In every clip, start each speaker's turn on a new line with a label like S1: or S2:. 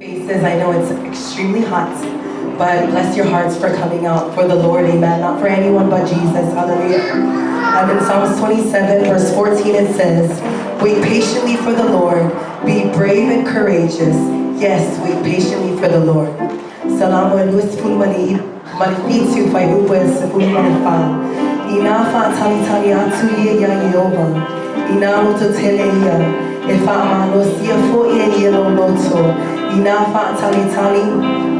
S1: Faces. I know it's extremely hot, but bless your hearts for coming out for the Lord. Amen. Not for anyone but Jesus. Hallelujah. And in Psalms 27, verse 14, it says, "Wait patiently for the Lord. Be brave and courageous. Yes, wait patiently for the Lord." Salamo e 27 fuaiupu e 14. Inā faatalitali atu ia iā Ieova, inā lototele ia, e faamalosia foi e ia lou loto. Inā faatalitali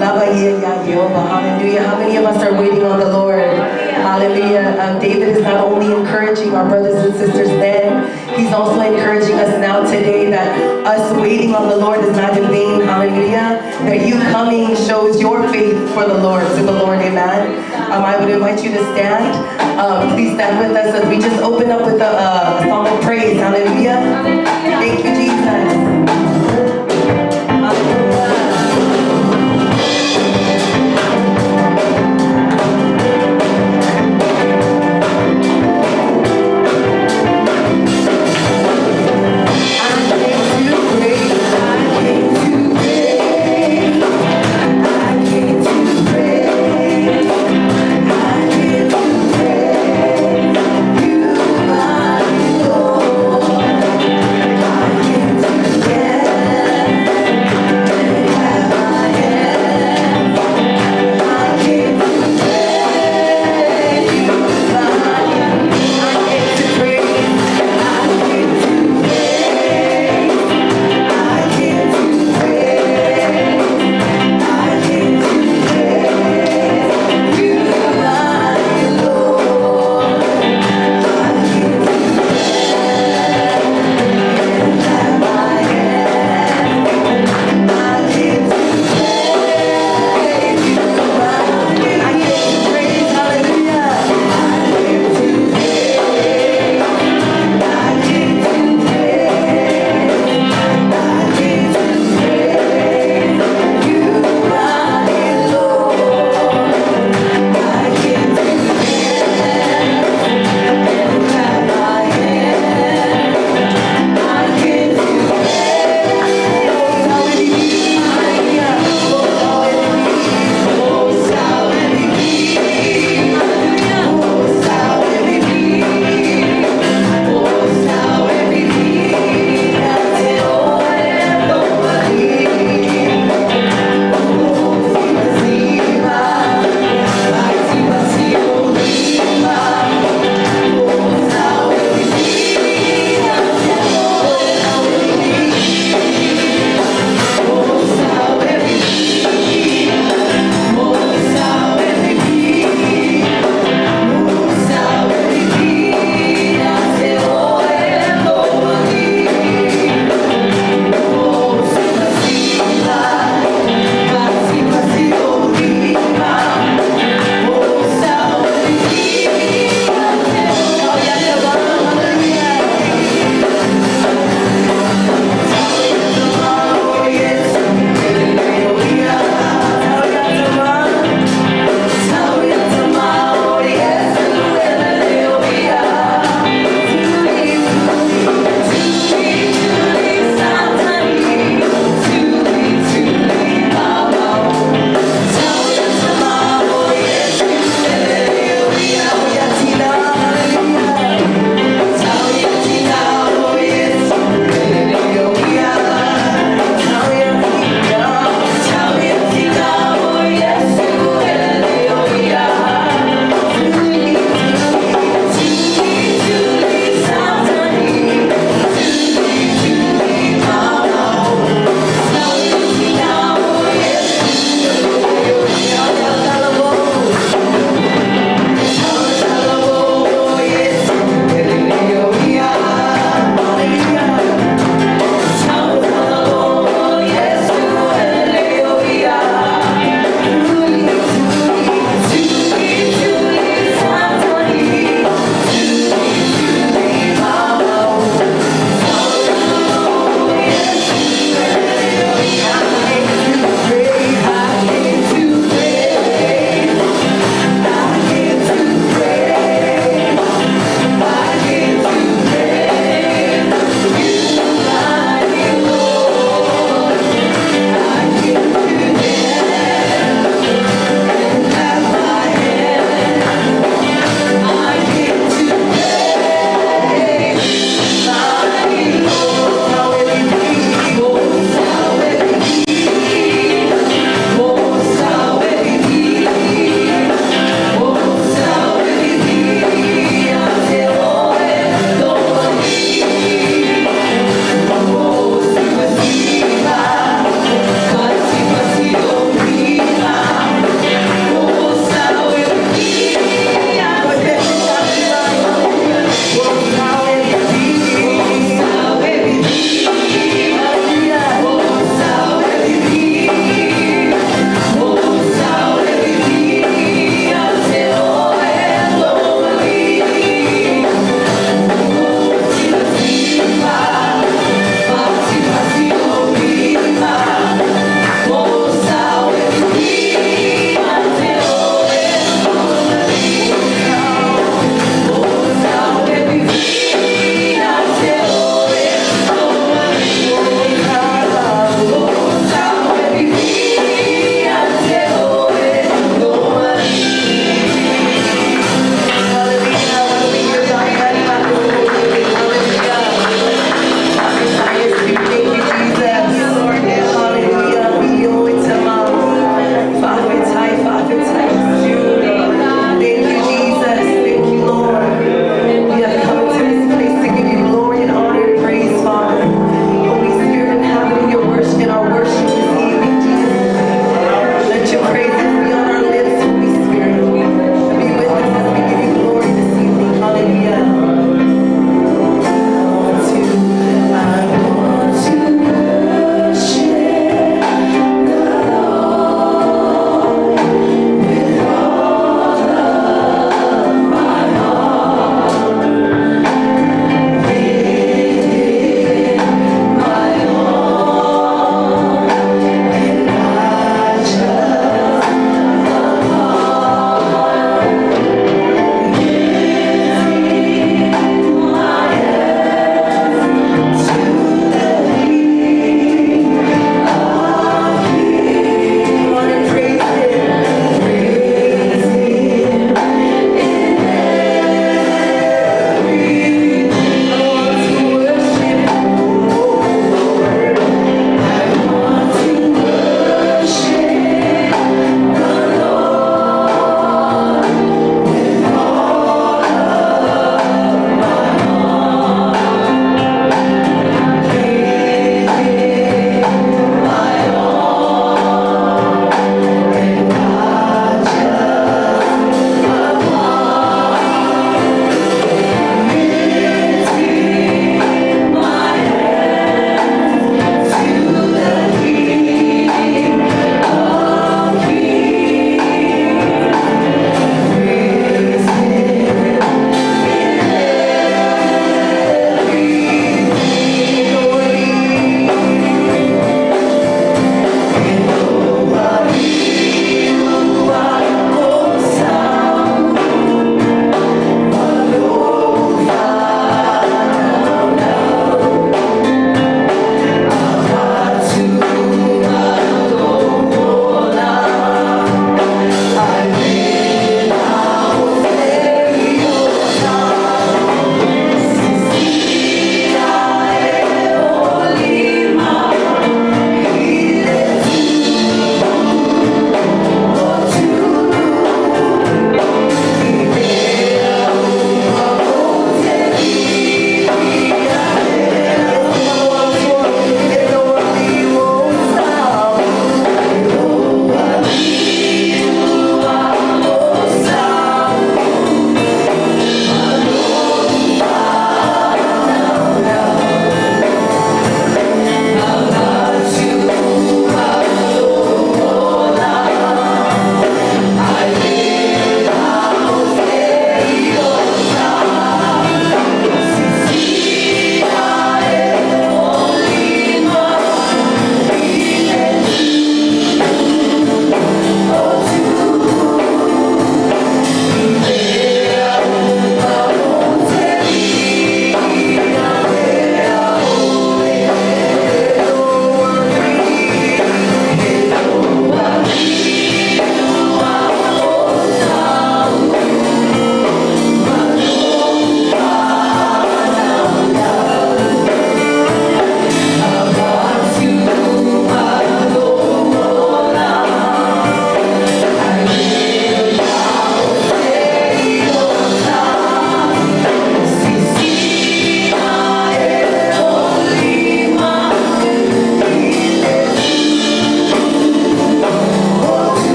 S1: lava ia iā Ieova. Hallelujah. How many of us are waiting on the Lord? Hallelujah. David is not only encouraging our brothers and sisters then, he's also encouraging us now today that us waiting on the Lord is not in vain. Hallelujah. That you coming shows your faith for the Lord, to the Lord. Amen. I would invite you to stand. Please stand with us as we just open up with a song of praise. Hallelujah. Thank you, Jesus. Hallelujah. I came to praise, I came to praise, I came to praise, I came to praise you, my Lord.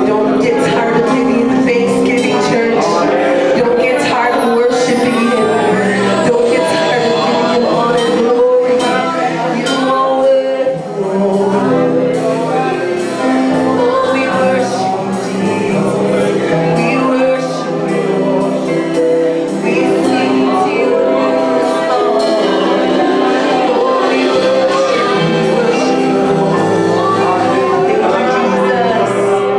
S1: Don't get tired of giving thanksgiving, church. Don't get tired of worshiping Him. Don't get tired of giving Him honor and glory. You are worthy, Lord. Oh, we worship you, Jesus. We worship you, Lord. We sing to you this song. Oh, we worship you, worship you, Lord. Thank you, Jesus.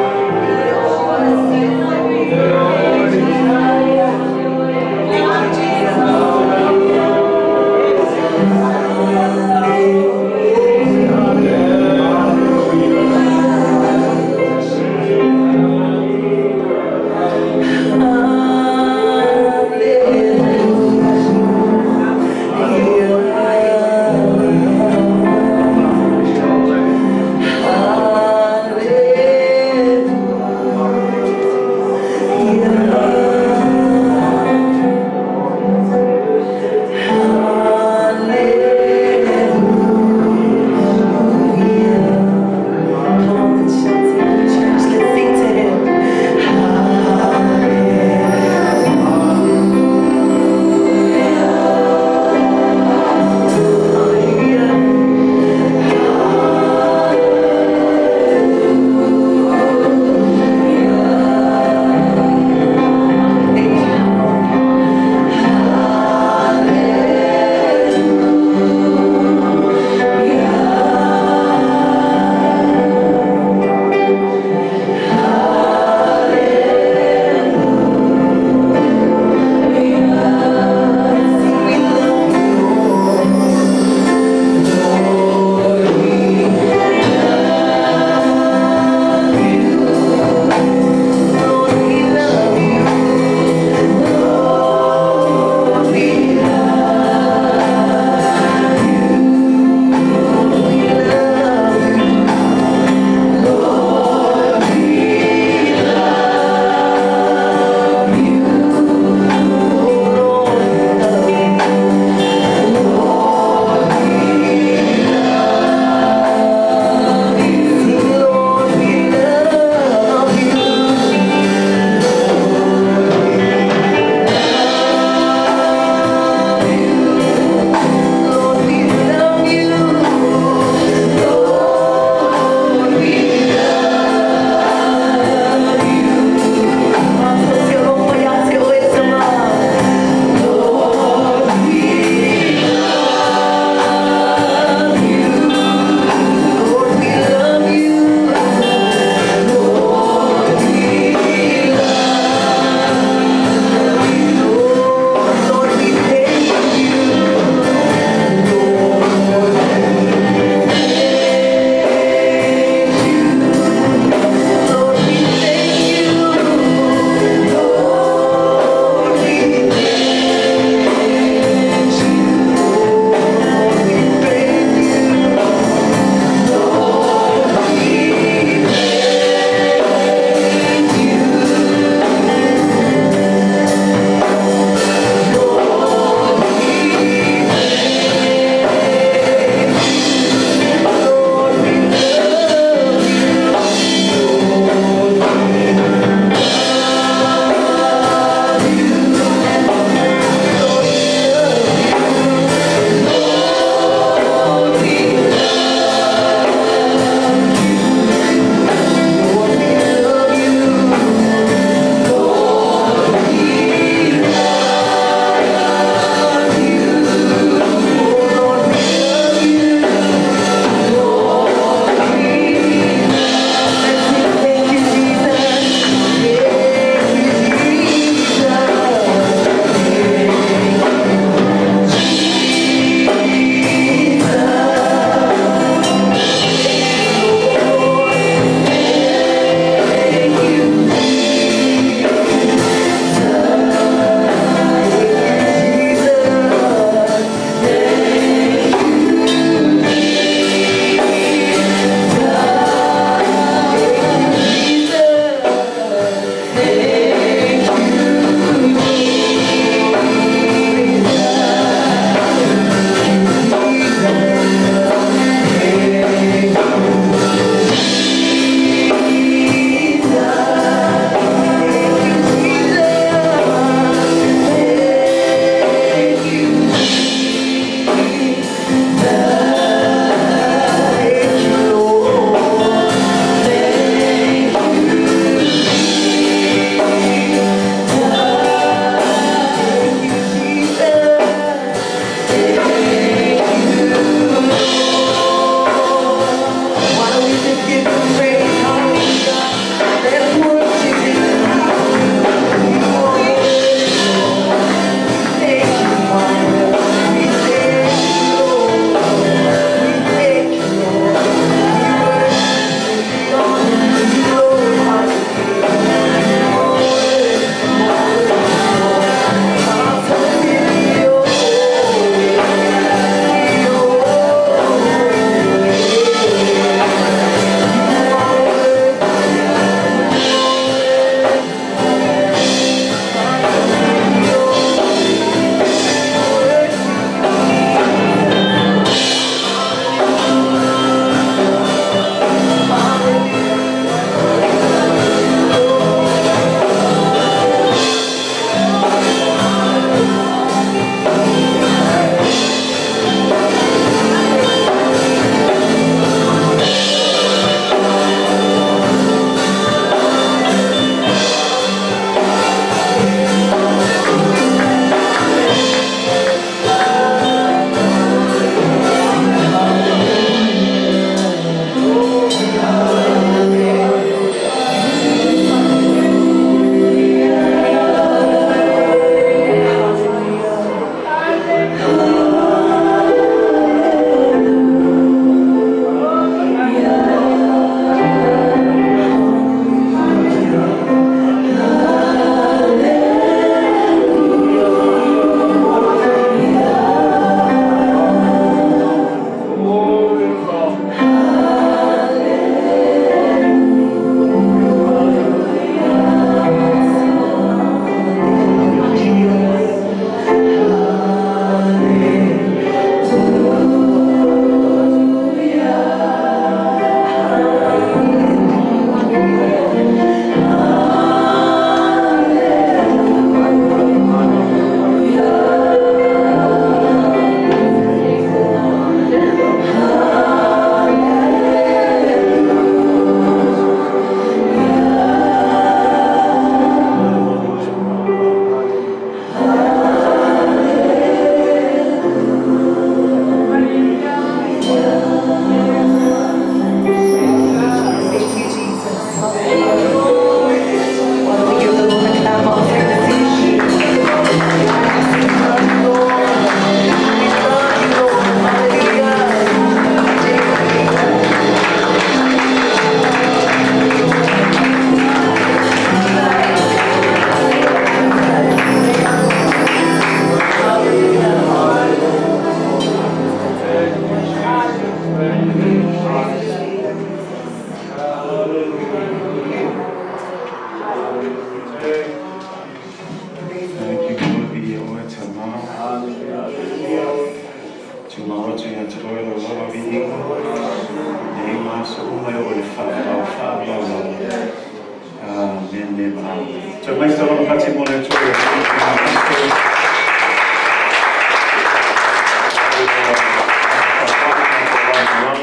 S2: So make the Lord Pati mo le Atua.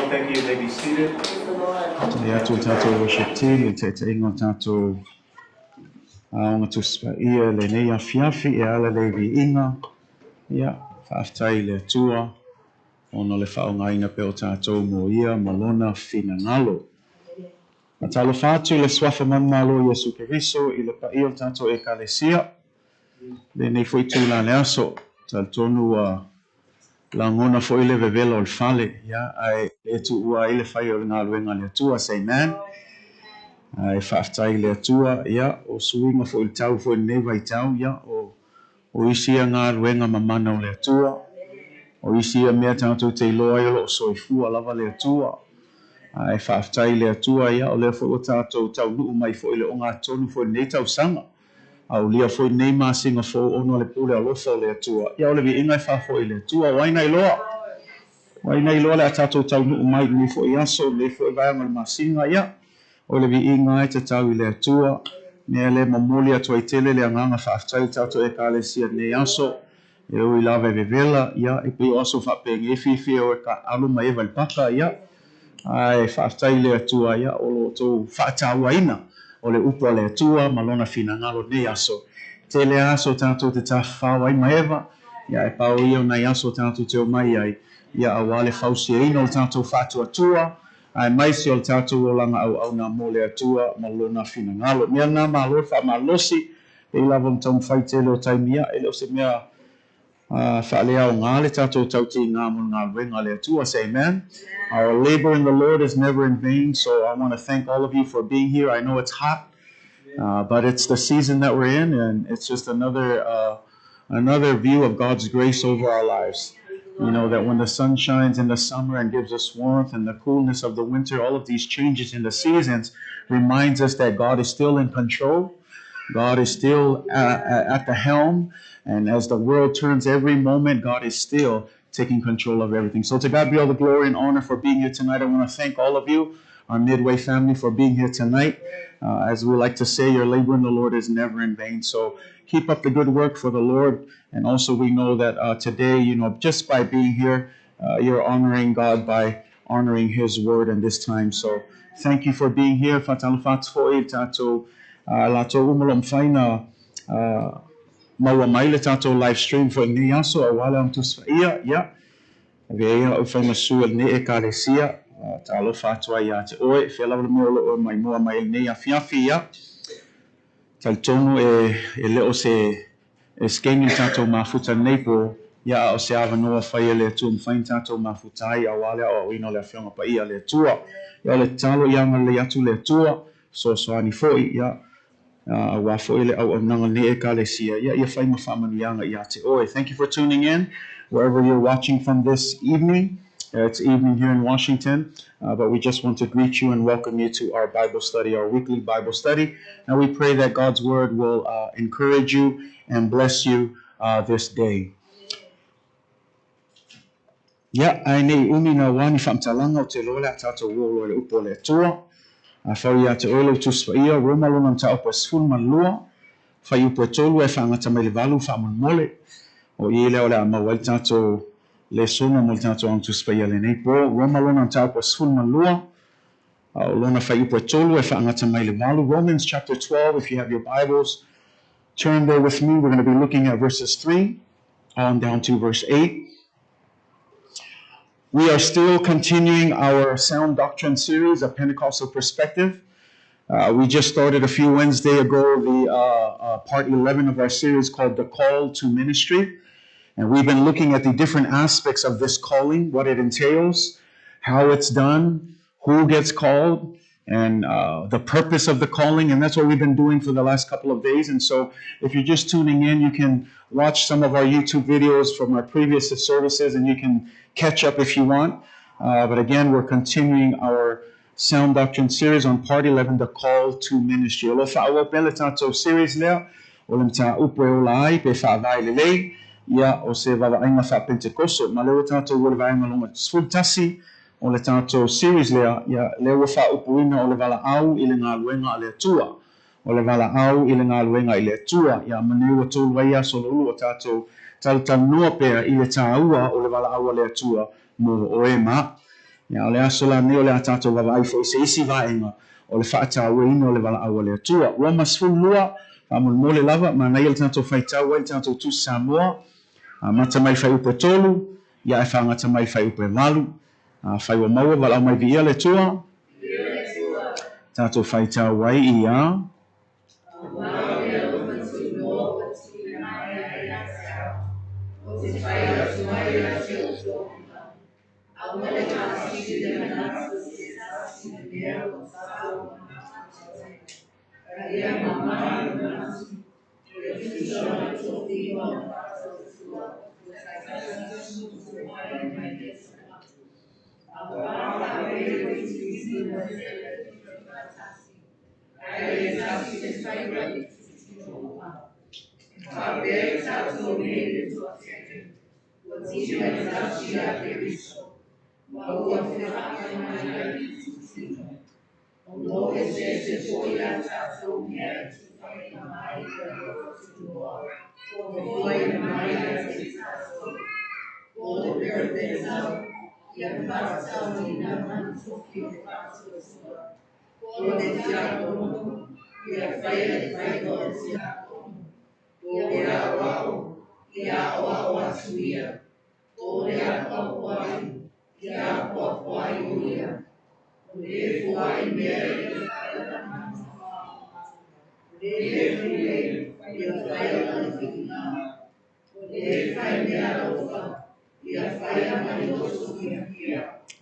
S2: Thank you. You may be seated.
S3: Le atu o tātou worship team, le taitaiga o tātou Aoga Tusi Paia lenei afiafi e ala lei viiga, ia, faafetai i le Atua ona o le faaaogaina pea o tātou mo ia ma Lona finagalo. Faatalofa atu i le Suafa manumalo o Iesu Keriso i le paia o le tātou Ekalesia, lenei foi itula o le aso. Talitonu ua lagona foi le vevela o le fale, ia, ae le tuua ai le fai o le galuega a le Atua. Say amen. Ae faafetai i le Atua, ia, o suiga foi o le tau foi i lenei vaitau, ia, o, o isi ia galuega mamana o le Atua, o isi ia mea tatou te iloa ai o lo o soifua lava le Atua. Ae faafetai i le Atua, ia, o lea foi ua tatou taunuu mai foi i le ogatotonu foi i lenei tausaga. Aulia foi lenei masina fou ona o le pule alofa o le Atua. Ia, o le viiga e faafoi i le Atua. O ai na iloa? O ai na iloa le a tatou taunuu mai i lenei foi aso, lenei foi vaega o le masina. Ia, o le viiga e tatau i le Atua. Mea lea e momoli atu ai tele le agaga faafetai i le tatou Ekalesia i lenei aso. E ui lava e vevela, ia, e pei o aso faapenei e fiafia o e taaalo ma eva i le paka, ia. Ae faafetai i le Atua, ia, o lo outou faatauaina o le upu a le Atua ma Lona finagalo i lenei aso. Tele aso tatou te tafafao ai ma eva, ia, ae pau ia o nai aso tatou te omai ai, ia, aua le fausiaina o le tatou faatuatua, aemaise o le tatou olaga auauna mo le Atua ma Lona finagalo. Mea lena, malo le faamalosi, pei lava ona taumafai tele o taimi, ia, e le o se mea faaleaoga le tatou tautiga mo le galuega a le Atua. Say amen. Our labor in the Lord is never in vain, so I want to thank all of you for being here. I know it's hot, but it's the season that we're in, and it's just another view of God's grace over our lives. You know, that when the sun shines in the summer and gives us warmth, and the coolness of the winter, all of these changes in the seasons reminds us that God is still in control. God is still at the helm. And as the world turns every moment, God is still taking control of everything. So to God be all the glory and honor for being here tonight. I want to thank all of you, our Midway family, for being here tonight. As we like to say, your labor in the Lord is never in vain. So keep up the good work for the Lord. And also we know that today, you know, just by being here, you're honoring God by honoring His word in this time. So thank you for being here. Faatalofa atu foi i le tatou latou uma o lo o mafai ona maua mai le tatou live stream foi i lenei aso aua le Aoga Tusi Paia. Ia, avea ia lau faimasui o lenei Ekalesia, talofa atu ai ia te oe, fea lava le mea o lo o e maimoa mai ai lenei afiafi. Ia, talitonu e le o se e sekeni le tatou mafuta lenei po, ia, a o se avanoa fai e le Atua mafai ona tatou mafuta ai aua le aoaoina o le Afioga Paia a le Atua. Ia, o le tatalo ia agalelei atu le Atua, fesoasoani foi, ia, aua foi le auaunaga lenei Ekalesia, ia, ia fai ma faamanuiaga ia te oe. Thank you for tuning in wherever you're watching from this evening. It's evening here in Washington, but we just want to greet you and welcome you to our Bible study, our weekly Bible study. And we pray that God's word will encourage you and bless you this day. Ia, ae ne i umi naua ni faamatalaga, ou te iloa o le a tatou o loa i le upu a le Atua. Afau ia te oe lau Tusi Paia, Roma lona mataupu e 12, fuaiupu e 3 e faagata mai le 8 faamolemole. O i lea o le a maua ai le tatou lesona mo le tatou Aoga Tusi Paia lenei po. Roma lona mataupu e 12, a o lona fuaiupu e 3 e faagata mai le 8. Romans chapter 12, if you have your Bibles, turn there with me. We're going to be looking at verses 3 on down to verse 8. We are still continuing our Sound Doctrine series, A Pentecostal Perspective. We just started a few Wednesday ago the part 11 of our series called The Call to Ministry. And we've been looking at the different aspects of this calling, what it entails, how it's done, who gets called, and the purpose of the calling. And that's what we've been doing for the last couple of days. And so if you're just tuning in, you can watch some of our YouTube videos from our previous services, and you can catch up if you want. But again, we're continuing our Sound Doctrine series on part 11, The Call to Ministry. O lo o faaauau pea le tatou series lea, o le mataupu e ola ai pe faavae lelei, ia, o se vaavaaiga faapenetekoso. Ma lea ua tatou o le vaega lona 11 o le tatou series lea, ia, lea ua faaupuina o le valaau i le galuega a le Atua. o le valaau i le galuega i le Atua. Ia manu ua tolu ai aso o ulu o tātou talatalanoa pea i le tāua o le valaau a le Atua mo oe ma a'u. Ia o le aso lenei o le a tātou vaavaai foi i se isi vaega o le faatauaina o le valaau a le Atua. Roma 12, faamolemole lava, manaia le tātou faitau ai le tātou Tusi Samoa, amata mai fuaiupu e 3, ia ae faagata mai fuaiupu e 8. Afai ua maua, valaau mai viia le Atua. Tātou faitau ai ia.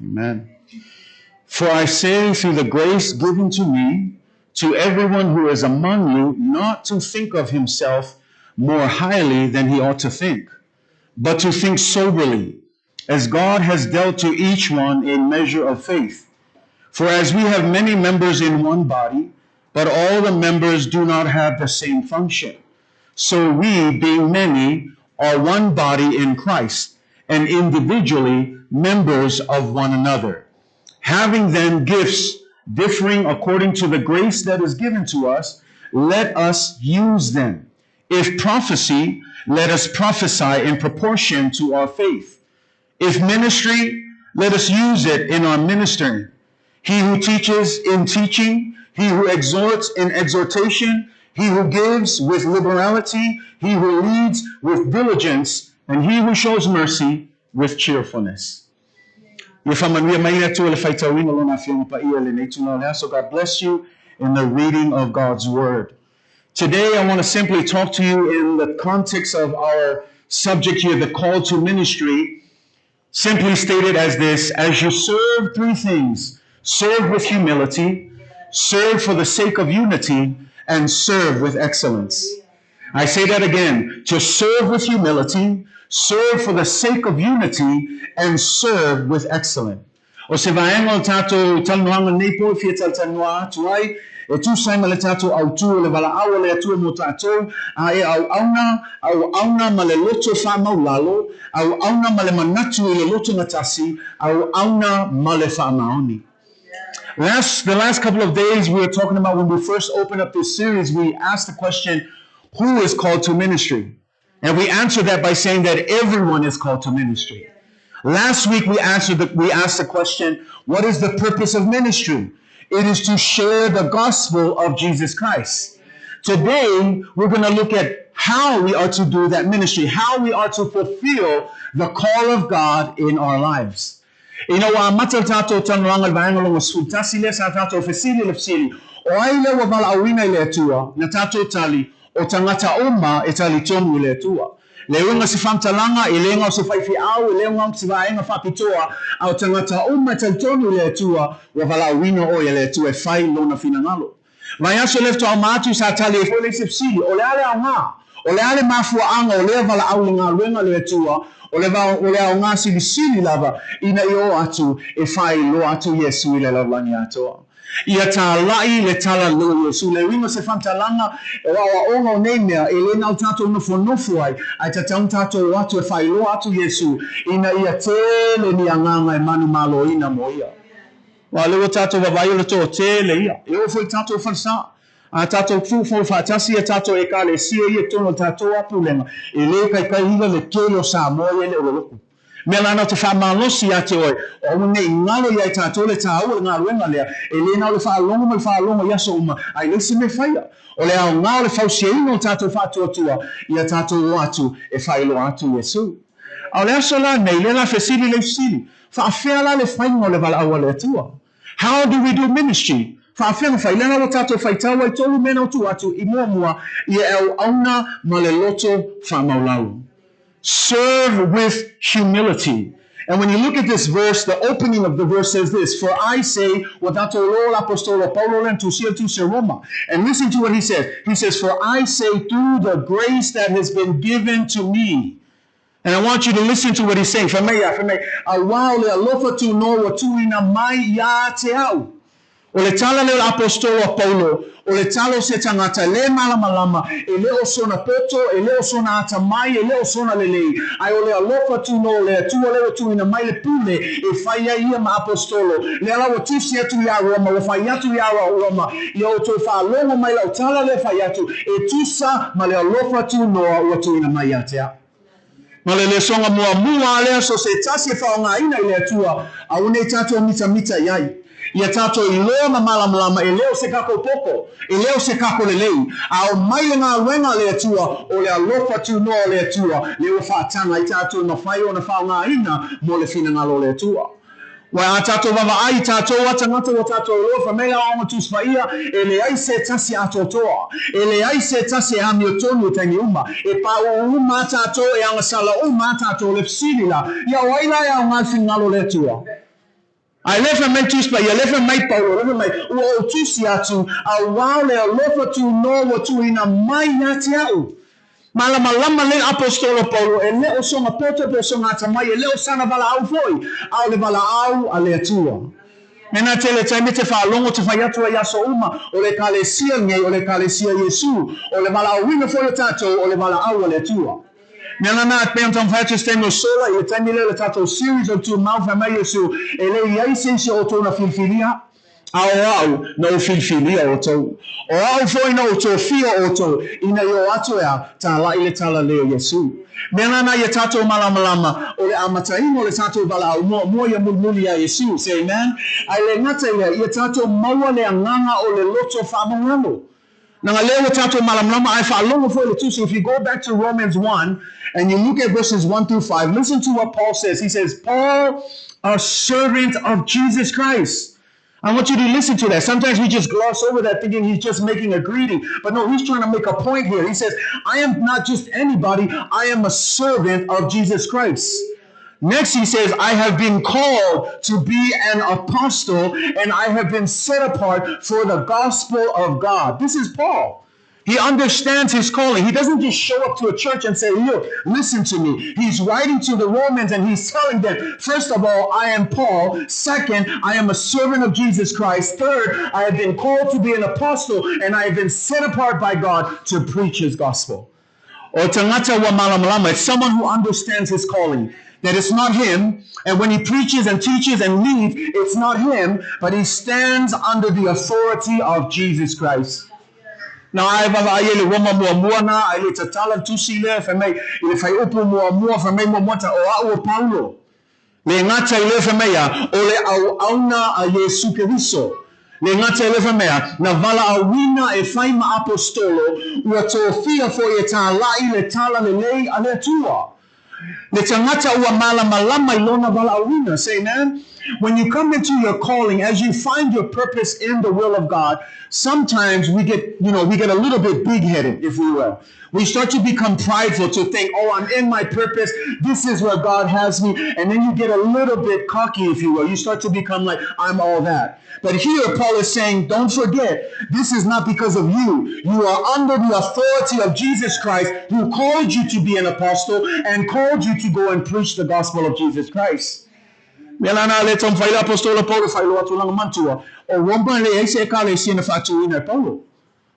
S3: Amen. For I say through the grace given to me, to everyone who is among you, not to think of himself more highly than he ought to think, but to think soberly, as God has dealt to each one a measure of faith. For as we have many members in one body, but all the members do not have the same function, so we, being many, are one body in Christ, and individually members of one another. Having then gifts differing according to the grace that is given to us, let us use them. If prophecy, let us prophesy in proportion to our faith. If ministry, let us use it in our ministering. He who teaches in teaching, he who exhorts in exhortation, he who gives with liberality, he who leads with diligence, and he who shows mercy with cheerfulness. Ia faamanuia mai le Atua i le faitauina o lona afioga paia i lenei itula o le aso. God bless you in the reading of God's word. Today I want to simply talk to you in the context of our subject here, the call to ministry, simply stated as this: as you serve three things, serve with humility, serve for the sake of unity, and serve with excellence. I say that again, to serve with humility, serve for the sake of unity, and serve with excellence. O se vaega o tātou talanoaga nei po e fia talatalanoa atu ai, e tusa ai ma le tātou autū o le valaau a le Atua mo tātou, a e auauna, auauna ma le loto faamaulalo, auauna ma le manatu i le loto gatasi, auauna ma le faamaoni. The last couple of days we were talking about, when we first opened up this series, we asked the question, who is called to ministry? And we answered that by saying that everyone is called to ministry. Last week we asked the question, what is the purpose of ministry? It is to share the gospel of Jesus Christ. Today, we're going to look at how we are to do that ministry, how we are to fulfill the call of God in our lives. Ina ua amata le tātou talanoaga i le vaega lona 11 lea sa tātou fesili le fesili, o ai lea ua valaauina i le Atua, na tātou tali, o tagata uma e talitonu i le Atua. Le uiga se faamatalaga, e le gao se faifeau, e le gao se vaega faapitoa, a o tagata uma e talitonu i le Atua, ua valaauina oe e le Atua e fai lona finagalo. Vaiaso lea faatoa uma atu sa tali ai foi le isi fesili, o le a le aoga? O le a le mafuaaga o lea valaau i le galuega a le Atua, o le o le aoga silisili lava ina ia oo atu e faailoa atu Iesu i le lalolagi atoa. Ia tāla'i le tala leo o Iesu. Le uiga o se faamatalaga, o aoaoga o nei mea, e le na o tātou nofonofo ai, ae tatau ona tātou o atu e faailoa atu Iesu ina ia tele ni agaga e manumaloina mo ia. Aua o lea ua tātou vaavaai o le toatele ia, e oo foi i tātou falesa. A tātou tū faatasi e tātou ekalesia ia tonu o tātou apulega, e lē kaikaiina le tele o Samoa ia e le o le lotu. Mea lana o te faamalosi ia te oe, o aua nei galo iā i tātou le tāua le galuega lea, e lē na o le faalogo ma le faalogo i aso uma, ae leai se mea faia. O le aogā o le fausiaina o tātou faatuatua, ia tātou o atu e faailoa atu Iesu. A o le aso lanei, lea la fesili le fesili, faafea la le faiga o le valaau a le Atua? How do we do ministry? Faafea na fai? Lea la ua tātou faitau ai tolu mea na o tuu atu i muamua ia e auauna ma le loto faamaulau. Serve with humility. And when you look at this verse, the opening of the verse says this, For I say, ua tātou iloa le Aposetolo Paulo lea na tusia le tusi a Roma. And listen to what he says. He says, For I say, through the grace that has been given to me. And I want you to listen to what he's saying. Fai mai ia, fai mai, auā o le alofa tunoa ua tuuina mai iā te au. O le tala lea o le Aposetolo a Paulo, o le tala o se tagata lē malamalama, e le o sona poto, e le o sona atamai, e le o sona lelei, ae o le alofa tunoa o le Atua lea ua tuuina mai le pule e fai ai ia ma Aposetolo. Lea la ua tusi atu iā Roma, ua fai atu iā Roma, ia outou faalogo mai lau tala lea fai atu, e tusa ma le alofa tunoa ua tuuina mai ia te au. Ma le lesoga muamua a le aso se tasi e faaaogaina i le Atua, aua nei tatou mitamita i ai. Ia tatou iloa ma malamalama e le o se kako poko, e le o se kako lelei, a o mai le galuega a le Atua, o le alofa tunoa o le Atua, lea ua faataga ai tatou e mafai ona faaaogaina mo le finagalo o le Atua. Uae a tātou vavaai i tātou a tagata ua tātou iloa, fai mai la Aoga Tusi Paia, e leai se tasi atoatoa, e leai se tasi e amiotonu i taimi uma, e pāū uma a tātou, e agasala uma a tātou, le fesili la, ia o ai la e aoga le finagalo o le Atua? Ae le fai mai Tusi Paia, le fai mai Paulo, le fai mai, ua ou tusi atu, auā o le alofa tunoa ua tuuina mai ia te au. Malamalama le Aposetolo Paulo, e le o sona poto po o sona atamai, e le o sana valaau foi, a o le valaau a le Atua. Mena tele taimi te faalogo te fai atu ai aso uma, o le Ekalesia lenei, o le Ekalesia Iesu, o le valaauina foi o tatou, o le valaau a le Atua. Mea lana e pei ona taumafai atu i se taimi o sola, i le taimi lea o le tatou series o le Tumau, fai mai Iesu, e le i ai se isi o outou na filifilia, A o au, na ou filifilia outou. O au foi na ou tofia outou, ina ia o atu e a, tālaʻi le tala lea o Iesū. Mea lana ia tātou malamalama, o le amataina o le tātou valaau muamua ia mulimuli iā Iesū. Say amen. A e le gata ia, ia tātou maua le agaga o le loto faamagalo. Leaga lea ua tātou malamalama ae faalogo foi le tusi. If you go back to Romans 1 and you look at verses 1 through 5, listen to what Paul says. He says, Paul, a servant of Jesus Christ. I want you to listen to that. Sometimes we just gloss over that thinking he's just making a greeting. But no, he's trying to make a point here. He says, I am not just anybody, I am a servant of Jesus Christ. Next, he says, I have been called to be an apostle and I have been set apart for the gospel of God. This is Paul. He understands his calling. He doesn't just show up to a church and say, Look, listen to me. He's writing to the Romans and he's telling them, First of all, I am Paul. Second, I am a servant of Jesus Christ. Third, I have been called to be an apostle and I have been set apart by God to preach his gospel. O tagata ua malamalama, it's someone who understands his calling, that it's not him, and when he preaches and teaches and leads, it's not him, but he stands under the authority of Jesus Christ. Na ae vaavaai ai le Roma muamua na, ae le tatala le tusi lea, fai mai, i le faiupu muamua, fai mai muamua ta, o au o Paulo. Le gata i lea fai mai a, o le auauna a Iesu Keriso. Le gata i lea fai mai a, na valaauina e fai ma Aposetolo, ua tofia foi e tālaʻi le tala lelei a le Atua. Le tagata ua malamalama i lona valaauina. Say amen. When you come into your calling, as you find your purpose in the will of God, sometimes we get, you know, we get a little bit big-headed, if we will. We start to become prideful to think, oh, I'm in my purpose. This is where God has me. And then you get a little bit cocky, if you will. You start to become like, I'm all that. But here, Paul is saying, don't forget, this is not because of you. You are under the authority of Jesus Christ, who called you to be an apostle and called you to go and preach the gospel of Jesus Christ. Mea lana le taumafai le apostola Paulo e faailoa atu lana manatua, o Roma e leai se ekalesia na faatuina e Paulo.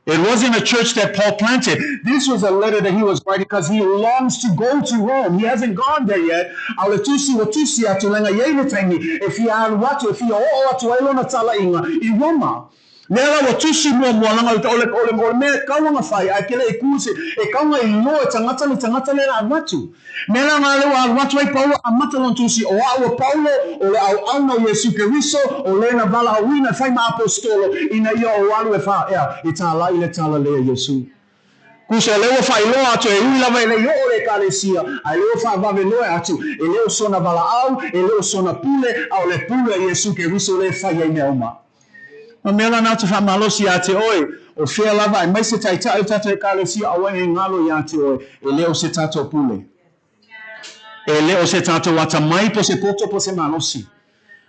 S3: It wasn't a church that Paul planted. This was a letter that he was writing because he longs to go to Rome. He hasn't gone there yet. A o le tusi ua tusi atu leaga i ai le taimi e fia alu atu, e fia oo atu ai lona talaiga i Roma. Lea la ua tusi muamua laga o le, o le, o le mea e tatau ona fai ae ke le i ku se, e tatau ona iloa e tagata le tagata lea la alu atu. Mea la na lea ua alu atu ai Paulo amata lona tusi, O a'u o Paulo, o le auauna o Iesu Keriso, o le na valaauina e fai ma aposetolo, ina ia ou alu e fa, ea, e tāla'i le tala lea Iesu. Kusa o lea ua faailoa atu e ui lava e le i oo le Ekalesia, a e lea ua faavave loa atu, e le o sona valaau, e le o sona pule, a o le pule a Iesu Keriso lea e fai ai mea uma. Ma mea la na te faamalosi iā te oe, o fea lava aemaise taitai o tatou Ekalesia aua e galo iā te oe, e le o se tatou pule. E le o se tatou atamai po se poto po se malosi.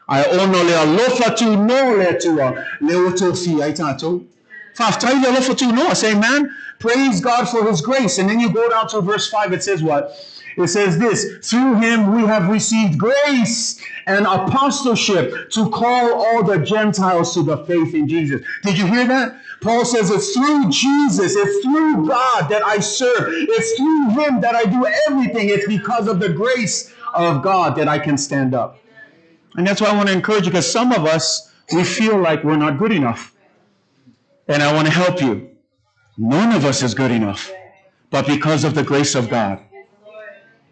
S3: Ae ona o le alofa tunoa o le Atua lea ua tofia ai tatou. Faafetai i le alofa tunoa. Say amen. Praise God for His grace. And then you go down to verse 5, it says what? It says this, through him we have received grace and apostleship to call all the Gentiles to the faith in Jesus. Did you hear that? Paul says it's through Jesus, it's through God that I serve. It's through him that I do everything. It's because of the grace of God that I can stand up. And that's why I want to encourage you because some of us, we feel like we're not good enough. And I want to help you. None of us is good enough, but because of the grace of God.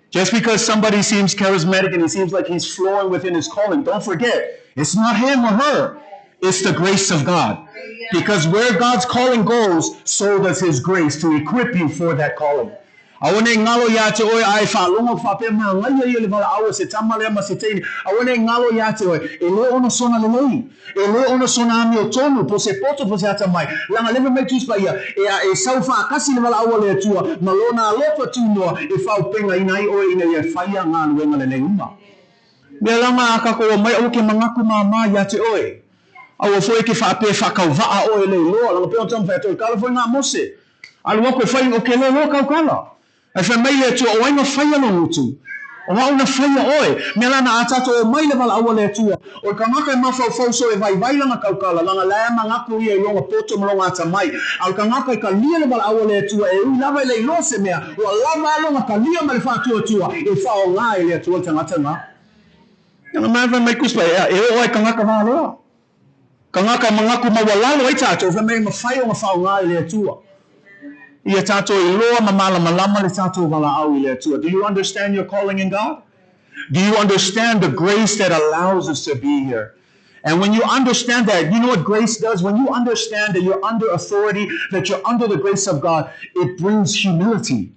S3: Just because somebody seems charismatic and he seems like he's flowing within his calling, don't forget, it's not him or her. It's the grace of God. Because where God's calling goes, so does his grace to equip you for that calling. Aua ne i galo iā te oe a e faalogo faapea magaia ia le valaau a se tama lea ma se teine. Aua ne i galo iā te oe, e le ona sona lelei, e le ona sona amiotonu, po se poto po se atamai. Leaga leva mai Tusi Paia, e a e sau faatasi le valaau a le Atua ma Lona alofa tunoa e faaopegaina ai oe ina ia faia galuega lelei uma. Mea lama a kakou omai aua ke mangaku māmā iā te oe. Aua foi ke faapea faakauva'a oe le iloa, leaga pei ona taumafai atu, o le kala foi na a Mose. Alu aku e fai o ke loloa kau kala. Ae fai mai le Atua, O ai na faia lou gutu? O a'u na faia oe. Mea la na a tatou omai le valaau a le Atua, o le kangaka e mafaufau so e vaivai lana kaukala, lana lae mangaku ia i loga poto ma loga atamai. A o le kangaka e kalia le valaau a le Atua, e ui lava e le iloa se mea, ua lava a loga kalia ma le faatuatua e faaaoga e le Atua le tagata na. Lana mai fai mai kusi pai, ea, e oo ai kangaka valoa. Kangaka e mangaku maualalo ai tatou, fai mai e mafai ona faaaoga e le Atua. Ia tatou iloa ma malamalama le tatou valaau i le Atua. Do you understand your calling in God? Do you understand the grace that allows us to be here? And when you understand that, you know what grace does? When you understand that you're under authority, that you're under the grace of God, it brings humility.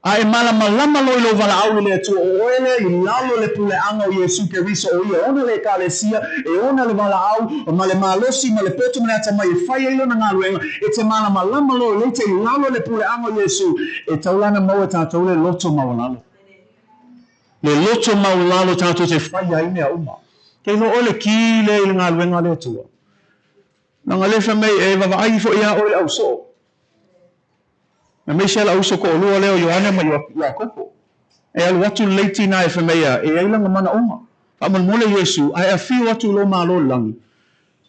S3: A e malamalama loa i lou valaau i le Atua, o oe lea i lalo le puleaga o Iesu Keriso, o ia e ona le Ekalesia, e ona le valaau, ma le malosi, ma le poto ma le atamai e fai ai lona galuega, e te malamalama loa i leite i lalo le puleaga o Iesu, e taulana maua e tatou le loto maualalo. Le loto maualalo tatou te fai ai mea uma. Ke iloa oe le ki lea i le galuega a le Atua. Leaga lea fai mai e vavaai ifo iā oe le au soo. Aemaise la'u uso to'alua lea o Ioane ma Iakopo. E alu atu le leiti ina e fai mai ia, e i ai lana manaoga. Faamolemole Iesu, a e afio atu i lou Malo i le lagi,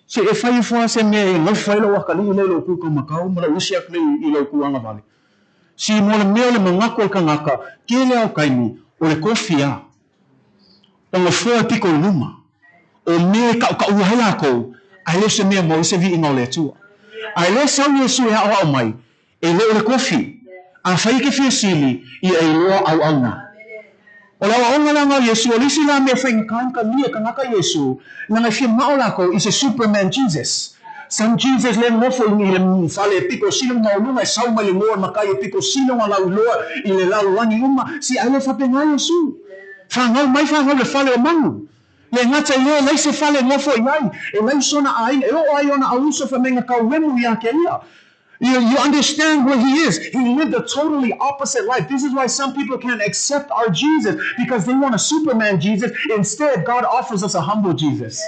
S3: se i e fai ifo lava se mea e nofo ai lou akalii lea i lou kūkaumakau ma lou isi akalii i lou kūagavale. Si mo le mea o le mangaku o le kangaka, kele ao kaimi, o le kofi a. O nofoa e piko i luma, o mea e kaʻukaʻua ai lākou, a e le o se mea mau i se viiga o le Atua. A e le sau Iesu e aʻoaʻo mai, e le o le kofi, a fai ke fia sili, ia e iloa auauna. O le aoaoga la na o Iesu, o le isi la mea faigata ona kalia e kangaka Iesu, leaga e fia mao lakou i se Superman Jesus. Some Jesus lea nofo i le fale e piko sili ona maualuga e sau mai le moa makai e piko sili ona lauiloa i le lalolagi uma, si ai le faapena Iesu. Fanau mai fanau le fale o manu. Le gata i lea e leai se fale e nofo i ai, e leai sona aiga, e oo ai ona auuso fai mai na kauemu ia te ia. You, you understand where he is. He lived a totally opposite life. This is why some people can't accept our Jesus because they want a Superman Jesus. Instead, God offers us a humble Jesus.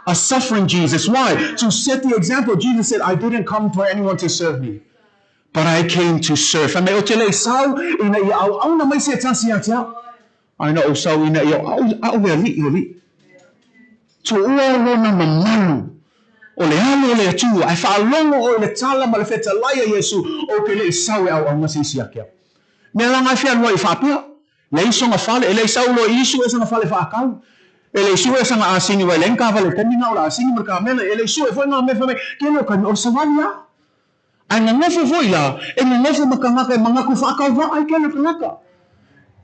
S3: A suffering Jesus. Why? To set the example. Jesus said, I didn't come for anyone to serve me. But I came to serve. Fai mai, o te le i sau ina ia auauna mai se tasi ia te au. Ai na ou sau ina ia au, a'u le alii o alii. Tuua lona mamalu o le alo o le Atua, ae faalogo oe i le tala ma le fetalai a Iesu, ou te le i sau e auauna se isi ia te au. Mea la na e fealuai i faapea, leai sona fale, e le i sau loa i Iesu e sona fale faakau. E le i sue saga asini aua e leai ni taavale i le taimi lena o le asini ma le kamela. E le i sue foi ngā mea fai mai, kele o taimi o le savali a. Ae gagofo foi la, e gagofo ma tagata e manatu faatauvaa ai kele o tagata.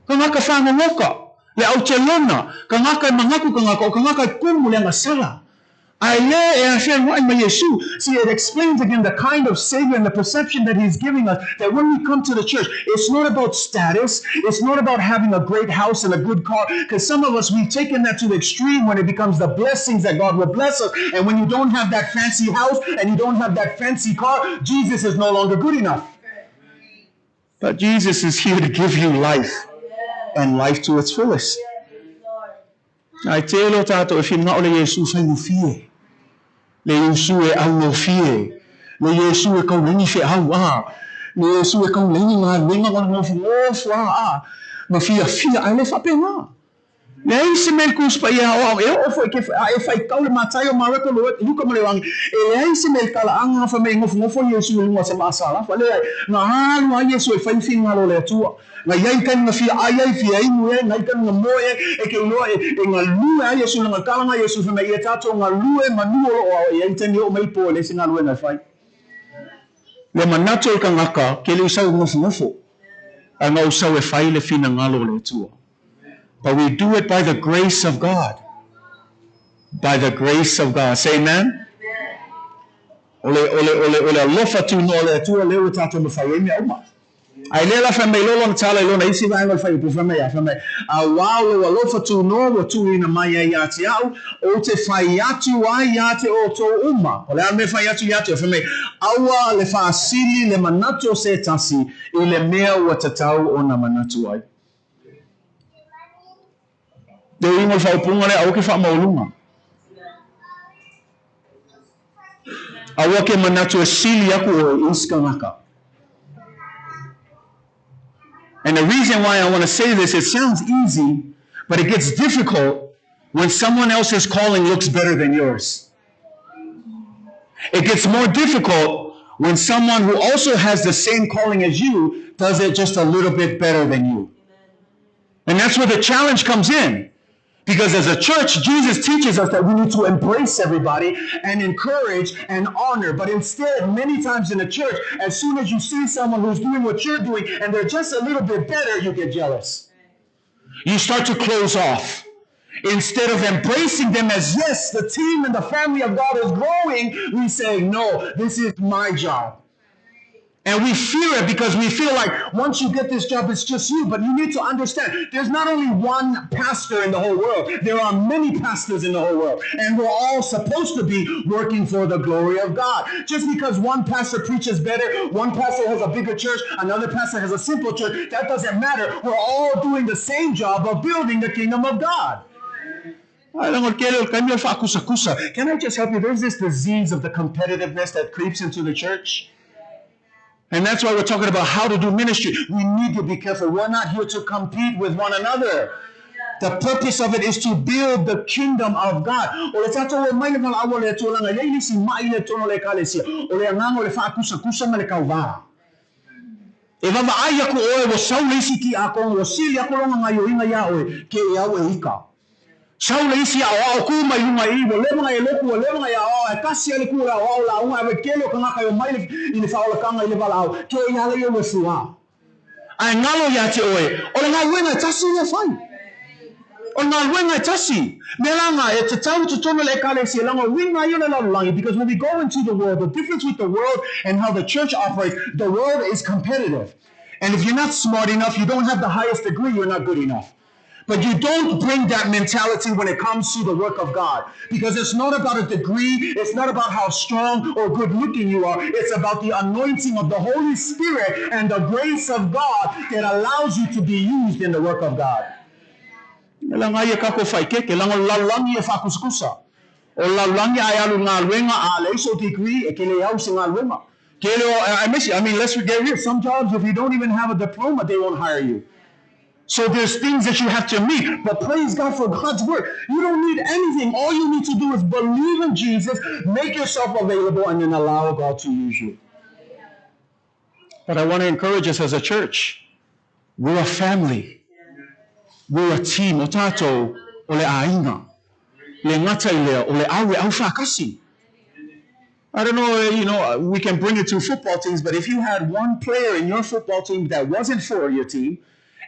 S3: Tagata fagaloka, le autelona, tagata e manatu tagata, o tagata e kumu le agasala. Ae le e afealuaʻi ma Iesu. See, it explains again the kind of Savior and the perception that He's giving us that when we come to the church, it's not about status, it's not about having a great house and a good car, because some of us, we've taken that to the extreme when it becomes the blessings that God will bless us. And when you don't have that fancy house and you don't have that fancy car, Jesus is no longer good enough. But Jesus is here to give you life and life to its fullest. Ae tele o tātou e whingao le Iesu whaingofie, le Iesu e augofie, le Iesu e kaulagi feau, a, le Iesu e kaulagi galuega ma le nofonofo, a, a, ma fiafia, ae le faapena. Leai se mea i le Tusi Paia Aoao, e oo foi ke, a e faitau le Mataio, Mareko, Luka ma le Ioane, e leai se mea i le talaaga fai mai e nofonofo Iesu i luga o se maasalafa, leai, na alu lava Iesu e fai le finagalo o le Atua. Na iai i taimi na fia ai ai, fia inu ai, na i taimi na moe ai, e ke iloa e, e galue ai Iesu, lana talanga Iesu fai mai ia tatou galue manu o loo ao e iai taimi oo mai po e leai se galuega e fai. Le manatu o le tagata ke le i sau e nofonofo, ae na ou sau e fai le finagalo o le Atua. But we do it by the grace of God. By the grace of God. Say amen. O le, o le, o le, o le alofa tunoa o le Atua lea ua tatou mafai ai mea uma. Ae lea la fai mai loa lona tala i lona isi vaega o le fuaiupu, fai mai a, fai mai, Auā o lou alofa tunoa ua tuuina mai ai ia te au, ou te fai atu ai ia te outou uma. O le a le mea e fai atu ia te oe? Fai mai, Aua le faasili le manatu o se tasi i le mea ua tatau ona manatu ai. Le uiga o le faaupuga lea, aua ke faamaualuga. Aua ke manatu e sili aku oe i isi kanaka. And the reason why I want to say this, it sounds easy, but it gets difficult when someone else's calling looks better than yours. It gets more difficult when someone who also has the same calling as you does it just a little bit better than you. And that's where the challenge comes in. Because as a church, Jesus teaches us that we need to embrace everybody and encourage and honor. But instead, many times in the church, as soon as you see someone who's doing what you're doing and they're just a little bit better, you get jealous. You start to close off. Instead of embracing them as, yes, the team and the family of God is growing, we say, no, this is my job. And we fear it because we feel like once you get this job, it's just you. But you need to understand there's not only one pastor in the whole world, there are many pastors in the whole world. And we're all supposed to be working for the glory of God. Just because one pastor preaches better, one pastor has a bigger church, another pastor has a simple church, that doesn't matter. We're all doing the same job of building the kingdom of God. Can I just help you? There's this disease of the competitiveness that creeps into the church. And that's why we're talking about how to do ministry. We need to be careful. We're not here to compete with one another. The purpose of it is to build the kingdom of God. O le tatou omai le valaau a le Atua leaga e leai nisi maʻi i le totonu o le Ekalesia. O le agaga o le faakusakusa ma le kauvā. E vavaai aku oe ua sau le isi kiakono ua sili aku lona gaioiga iā oe ke e au e ika. Sau le isi aoao ku mai luga i i, ua leva na e loku, ua leva na e aoao, ae kasi a le ku o le aoao lauga ae kele o kanaka e omai i le faaolataga i le valaau, ke i ala ia ua fuā. Ae galo iā te oe, o le galuega e tasi lea fai. O le galuega e tasi. Mea la ga, e tatau i totonu o le Ekalesia, leaga o uiga ia o le lalolagi, because when we go into the world, the difference with the world and how the church operates, the world is competitive. And if you're not smart enough, you don't have the highest degree, you're not good enough. But you don't bring that mentality when it comes to the work of God. Because it's not about a degree, it's not about how strong or good looking you are. It's about the anointing of the Holy Spirit and the grace of God that allows you to be used in the work of God. Leaga ia kako whaikeke, leaga o le lalolagi e faakusakusa. O le lalolagi a e alu i le galuega a leai sou degree e ke le au se galuega. Ke le o, I mean, let's get real. Some jobs, if you don't even have a diploma, they won't hire you. So there's things that you have to meet, but praise God for God's word. You don't need anything. All you need to do is believe in Jesus, make yourself available, and then allow God to use you. But I want to encourage us as a church. We're a family. We're a team. O tatou, o le aiga. Le gata i lea, o le au e au faatasi. I don't know, we can bring it to football teams, but if you had one player in your football team that wasn't for your team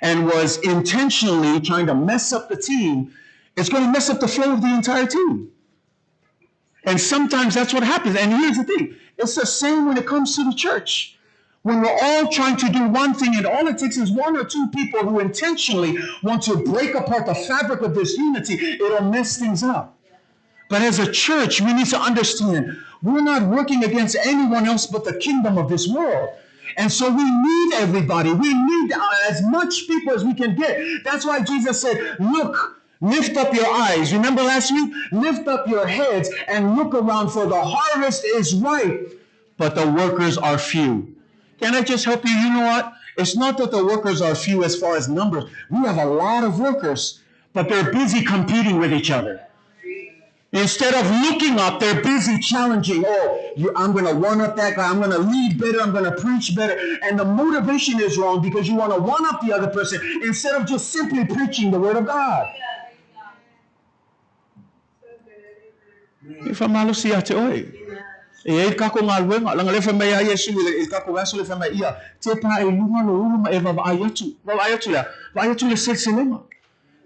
S3: and was intentionally trying to mess up the team, it's going to mess up the flow of the entire team. And sometimes that's what happens. And here's the thing it's the same when it comes to the church. When we're all trying to do one thing, and all it takes is one or two people who intentionally want to break apart the fabric of this unity, it'll mess things up. But as a church, we need to understand we're not working against anyone else but the kingdom of this world. And so we need everybody. We need as much people as we can get. That's why Jesus said, Look, lift up your eyes. Remember last week? Lift up your heads and look around, for the harvest is ripe, but the workers are few. Can I just help you? You know what? It's not that the workers are few as far as numbers. We have a lot of workers, but they're busy competing with each other. Instead of looking up, they're busy challenging. Oh, I'm going to one up that guy. I'm going to lead better. I'm going to preach better. And the motivation is wrong because you want to one up the other person instead of just simply preaching the word of God. E whamalosi ia te oe. E e kako ngā luenga, langa le whamai a Iesu i le kako aso le whamai ia, te pā e lunga lo ulu ma e vaavaai atu. Vaavaai atu lea, vaai atu le seleselega.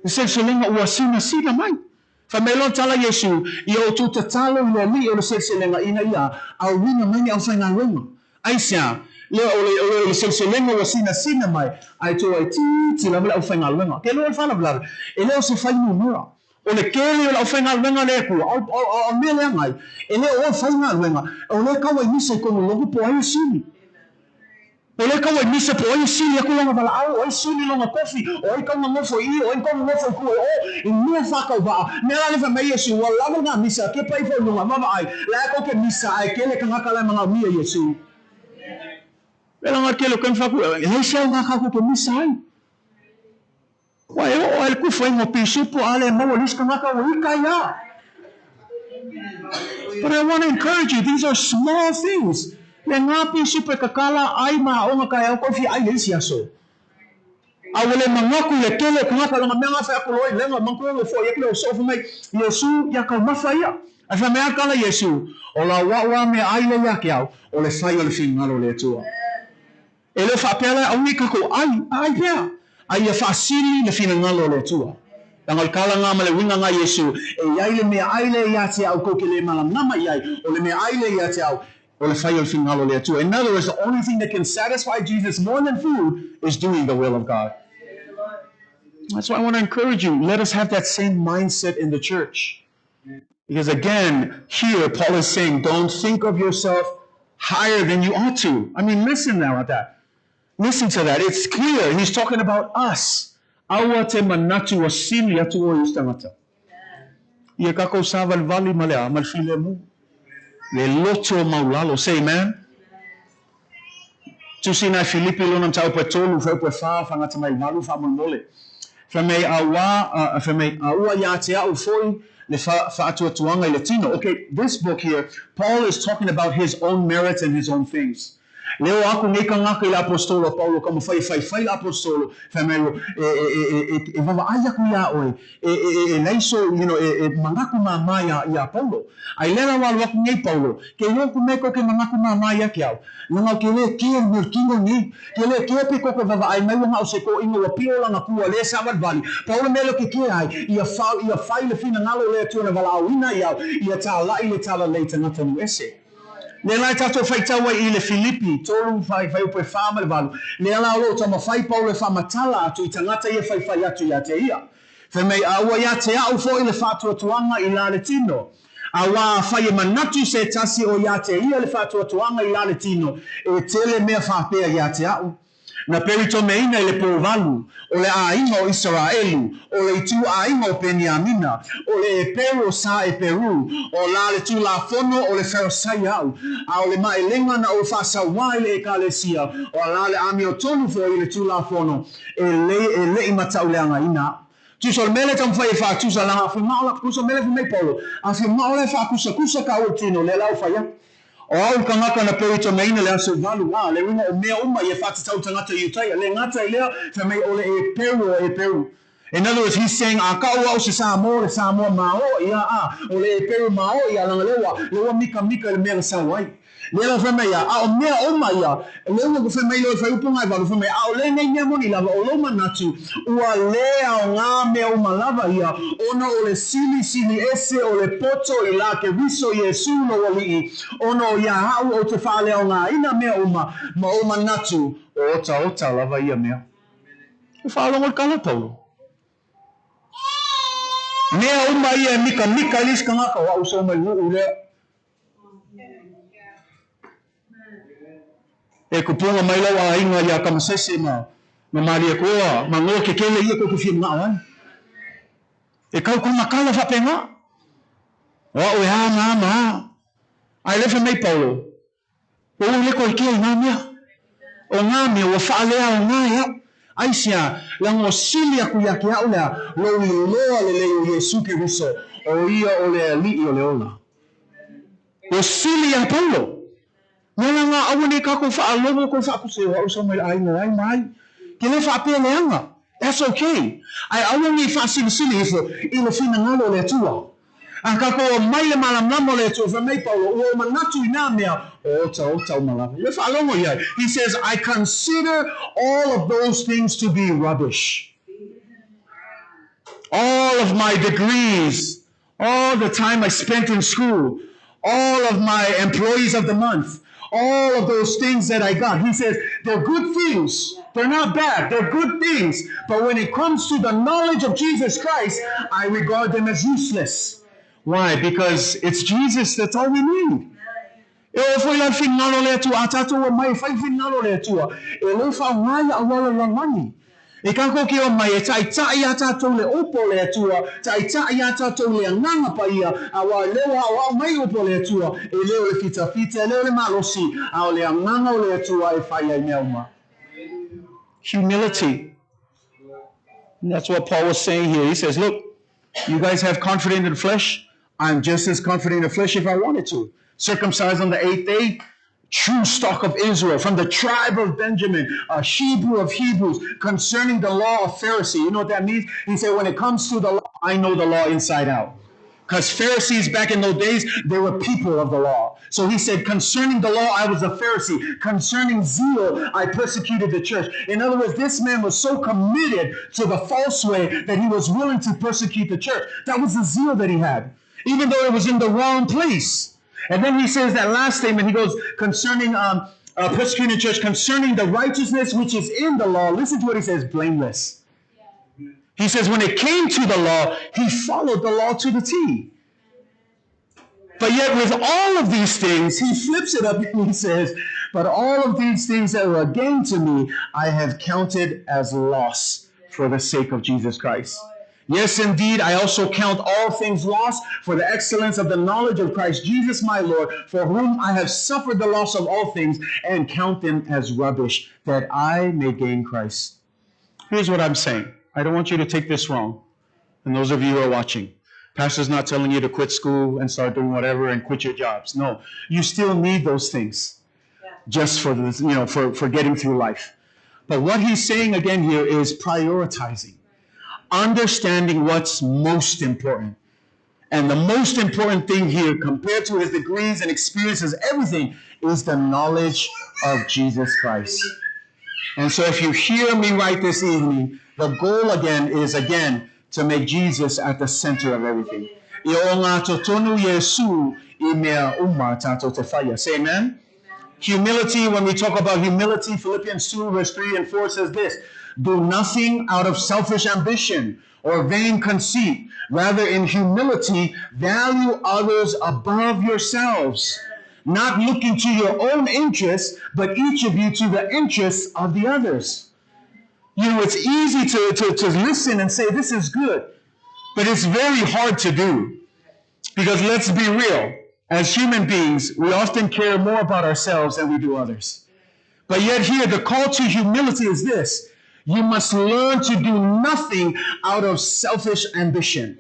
S3: Le seleselega ua sinasina mai. Fai mai loa le tala a Iesu, Ia outou tatalo i le Alii o le seleselega ina ia auina mai ni aufaigaluega. Aisea? Lea o le, o le seleselega ua sinasina mai, ae toaitiiti lava le aufaigaluega. Ke loa le faalavelave, e le o se fuainumera. O le kele o le aufaigaluega a le Atua, o, o, o, o mea leaga ai, e le o oe faigaluega, o lea kau ai misa i konu logo po o ai e sili. O lea kau ai misa po o ai e sili aku lona valaau, o ai sili lona kofi, o ai kau nonofo i i, o ai kau nonofo i kua e o, i mea whakauvaa. Mea la le wha mai Iesu, ua lava ngā misa, ke pai fo lunga, vavaai, la e kau ke misa, ae kele kangaka la e mangao mia Iesu. Mea la ngā kele o kau whaku, hei se au ngā kau ke misa ai. Ua e oo ai le kufa ingoa pisupo a le maua lisi kangaka ua ika ia. But I want to encourage you, these are small things. Le ngā pisupo e kakala ai ma aonga ka e au kofi ai le isi aso. A ua le mangaku le kele o kangaka longa mea ngā whai aku loi lenga manku o fo ia kele o sofu mai Iesu ia kau mafa ia. Ai whai mea kala Iesu, o la ua ua mea ai le ia ke au, o le whai o le whingalo le Atua. E le o faapea la e aumi kakou ai, a ai pea, a ia faasili le finagalo o le Atua. Leaga o le kalaga ma le uiga ga Iesu, e i ai le mea ai lea ia te au kou ke le malamalama i ai, o le mea ai lea ia te au, o le fai o le finagalo o le Atua. In other words, the only thing that can satisfy Jesus more than food is doing the will of God. That's why I want to encourage you. Let us have that same mindset in the church. Because again, here Paul is saying, don't think of yourself higher than you ought to. I mean, listen now at that. Listen to that. It's clear. He's talking about us. Aua te manatu ua sili atu oe i isi tagata. Ia kakou savalivali ma le a, ma le filemu. Le loto maulalo. Say amen. Tusi nai Filipi lona mataupu e tolu, fuaiupu e fa, fagata mai le valu, faamolemole. Fai mai auā, fai mai a ua iā te a'u foi le faatuatuaga i le tino. Okay, this book here, Paul is talking about his own merits and his own things. Leo aku nei kangaka i le aposetolo a Paulo ka mawhai e whaiwhai le aposetolo, fai mai e, e, e, e, e, e vavaai aku iā oe, e, e, e, e laiso, you know, e, e mangaku māmā iā, iā Paulo. Ai lea la ua alu aku nei Paulo, ke ioku mei ko ke mangaku māmā ia ke au. Langa o ke le kea i mea kino nei, ke le kea pe koko vavaai mai ua ngao se ko inga ua pio langa kua le savalivali. Paulo mea leo ke kea ai, ia fa, ia fai le finagalo o le Atua na valaauina i au, ia tāla'i le tala lei tagata nu ese. Lea la e tatou faitau ai i le Filipi tolu fai fuaiupu e fa ma le valu, lea la o loo taumafai Paulo e faamatala atu i tagata ia faifai atu ia te ia. Fai mai, A ua ia te a'u fo'i le faatuatuaga i la le tino. Auā afai e manatu se tasi o ia te ia le faatuatuaga i la le tino, e tele mea faapea ia te a'u. Na peritomeina i le pō valu, o le ʻāina o Isaraelu, o le itu ʻāina o Peniamina, o le Eperu o Sa Eperu, o la le Tulafono o le Farisai aʻu, a o le maʻelega na ou faasauā i le ʻEkalesia, o la le amiotonu foʻi i le Tulafono, e lei e leʻi matauleagaina aʻu. Tusa o le mea lea e taumafai e faatusa laga a fimao la, tusa o le mea lea fai mai Paulo, a fimao la e faakusakusa ka ua tino, lea la ua fai atu. O au le kangaka na peritomeina le aso valu, a, le uiga o mea uma ia faatatau tagata Iutaia, le gata i lea, fai mai o le Eperu o Eperu. In other words, he's saying, a ka'u a'u se Samoa, o le Samoa mao'i a, a, o le Eperu mao'i a, leaga lea ua, lea ua mikamika i le mea na sau ai. Lea la fai mai ia, a o mea uma ia, lea ua fai mai loa i le fuaiupu 8, fai mai, a o lenei mea moni lava, o lou manatu, ua le aoga mea uma lava ia, ona o le silisili ese o le poto i la Keriso Iesu lou Alii, ona o ia a'u ou te faaleaogaina mea uma, ma ou manatu, o otaota lava ia mea. Ua faalogo i le tala a Paulo. Mea uma ia e mikamika ai le isi tagata, o a'u sau mai Nu'u lea. E kupuga mai lau aiga iā Tamasese ma ma Malietoa ma Noa kekele ia tou te fia mana'o ai. E kau kona tala faapena. O a'u e a ma a ma a. Ae le fai mai Paulo, Ua ou le toe kea i nā mea. O nā mea ua faaleaoga e a'u. Aisea, leaga ua sili aku iā te a'u lea, lou iloa lelei o Iesū Keriso, o ia o le Aliʻi o le ola. Ua sili iā Paulo. No laila, aua nei kākou faalogo kou faapuse o a'u sau mai le ʻāina o ai ma ai. Ke le faapea leaga. That's okay. Ae aua nei faasilisili ifo i le finagalo o le Atua. A kākou aumai le mālamalama o le Atua, fai mai Paulo, ua ou manatu i nā mea, o otaota uma lava. Ua faalogo i ai. He says, I consider all of those things to be rubbish. All of my degrees, all the time I spent in school, all of my employees of the month, all of those things that I got. He says, they're good things. They're not bad. They're good things. But when it comes to the knowledge of Jesus Christ, I regard them as useless. Why? Because it's Jesus that's all we need. E oo foi la i le finagalo o le Atua, a tatou omai e fai le finagalo o le Atua, e le faaaoga ia auala lalolagi. E kākou ke omai e taʻitaʻi iā tatou le upu o le Atua, taʻitaʻi iā tatou le Agaga Paia, auā e le ua aʻoaʻo mai upu o le Atua, e le o le fitafita, e le o le malosi, a o le Agaga o le Atua e fai ai mea uma. Humility. And that's what Paul was saying here. He says, look, you guys have confidence in the flesh. I'm just as confident in the flesh if I wanted to. Circumcised on the eighth day, true stock of Israel, from the tribe of Benjamin, a Hebrew of Hebrews, concerning the law of Pharisee. You know what that means? He said, when it comes to the law, I know the law inside out. Because Pharisees back in those days, they were people of the law. So he said, concerning the law, I was a Pharisee. Concerning zeal, I persecuted the church. In other words, this man was so committed to the false way that he was willing to persecute the church. That was the zeal that he had, even though it was in the wrong place. And then he says that last statement, he goes, concerning persecuting the church, concerning the righteousness which is in the law. Listen to what he says, blameless. He says when it came to the law, he followed the law to the T. But yet with all of these things, he flips it up and he says, but all of these things that were a gain to me, I have counted as loss for the sake of Jesus Christ. Yes, indeed, I also count all things lost for the excellence of the knowledge of Christ Jesus my Lord, for whom I have suffered the loss of all things, and count them as rubbish, that I may gain Christ. Here's what I'm saying. I don't want you to take this wrong. And those of you who are watching, pastor's not telling you to quit school and start doing whatever and quit your jobs. No, you still need those things just for this, you know, for getting through life. But what he's saying again here is prioritizing, understanding what's most important. And the most important thing here, compared to his degrees and experiences, everything, is the knowledge of Jesus Christ. And so if you hear me right this evening, the goal again is, again, to make Jesus at the center of everything. I o ngā totonu Iesu i mea uma tātou te whaia. Say amen. Humility, when we talk about humility, Philippians 2 verse 3 and 4 says this, do nothing out of selfish ambition or vain conceit. Rather, in humility, value others above yourselves, not looking to your own interests, but each of you to the interests of the others. You know, it's easy to listen and say, this is good, but it's very hard to do. Because let's be real, as human beings, we often care more about ourselves than we do others. But yet here, the call to humility is this. You must learn to do nothing out of selfish ambition,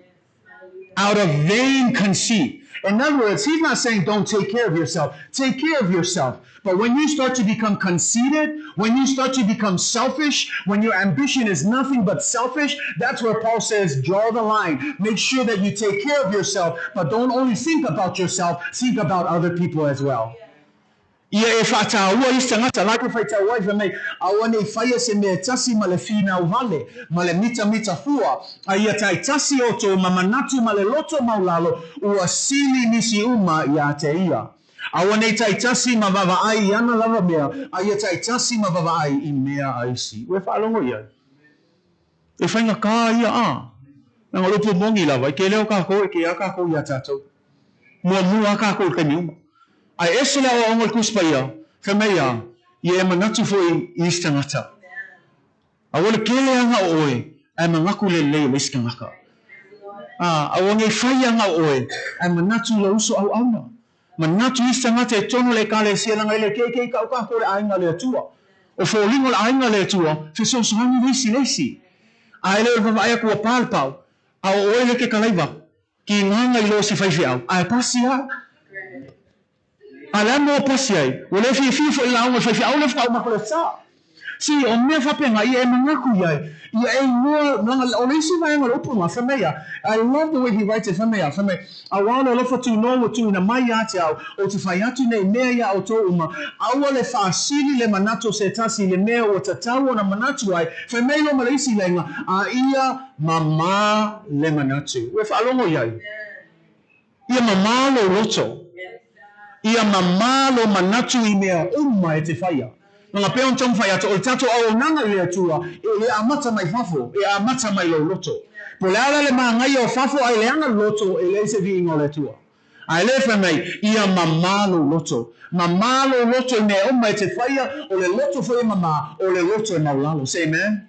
S3: out of vain conceit. In other words, he's not saying don't take care of yourself. Take care of yourself. But when you start to become conceited, when you start to become selfish, when your ambition is nothing but selfish, that's where Paul says, draw the line. Make sure that you take care of yourself, but don't only think about yourself, think about other people as well. Ia e faataua isi tagata la ke faitau ai, fai mai, Aua ne i faia se mea e tasi ma le finau vale, ma le mitamita fua, a ia taitasi outou ma manatu ma le loto maulalo, ua sili nisi uma iā te ia. Aua ne i taitasi ma vaavaai i ana lava mea, a ia taitasi ma vaavaai i mea a isi. Ua e faalogo i ai? E faigata ia a leaga o le upu moni lava, i ke leo kākou e ke a kākou iā tātou. Muamua a kākou i le taimi uma. A e ese le aoaoga o le Tusi Paia, fai mai a ia e manatu foi i isi tagata. Aua le kele aga o oe, ae manatu le lelei o le isi tagata. A, aua nei fai aga o oe, ae manatu i lou uso auauna. Manatu isi tagata e tonu le Ekalesia leaga e le keikei kau kākou le aiga a le Atua. O foliga o le aiga a le Atua, fesoasoani le isi i le isi. A e le o le vaavaai aku ua pa le pao, a o oe le ke kalaiva, ki gaga i loo se faifeau, ae pasi a. A le a moa pasi ai, ua le fiafia foi lauga le faifeau lea faatoa uma atu le sa. Si, o mea faapena, ia e manatu iai, ia e igoa, leaga o le isi vaega o le upu lena, fai mai a, I love the way he writes it, fai mai a, fai mai, Auā le alofa tūnō ua tuuina mai ia te au, ou te whai atu nei mea iā outou uma, aua le faasili le manatu o se tasi i le mea ua tatau ona manatu ai, fai mai loa ma le isi laina, a ia mamā le manatu. Ua e faalogo iai? Ia mamā lou loto. Ia mamā lou manatu i mea uma e te whaia. Nana pea ona taumafai atu, o le tatou auaunaga i le Atua, e le amata mai fafo, e amata mai lou loto. Po o le a la le māgaia o fafo ae leaga le loto, e leai se viiga o le Atua. Ae le fai mai, ia mamā lou loto. Mamā lou loto i mea uma e te whaia, o le loto foi e mamā, o le loto e maulalo. Say amen.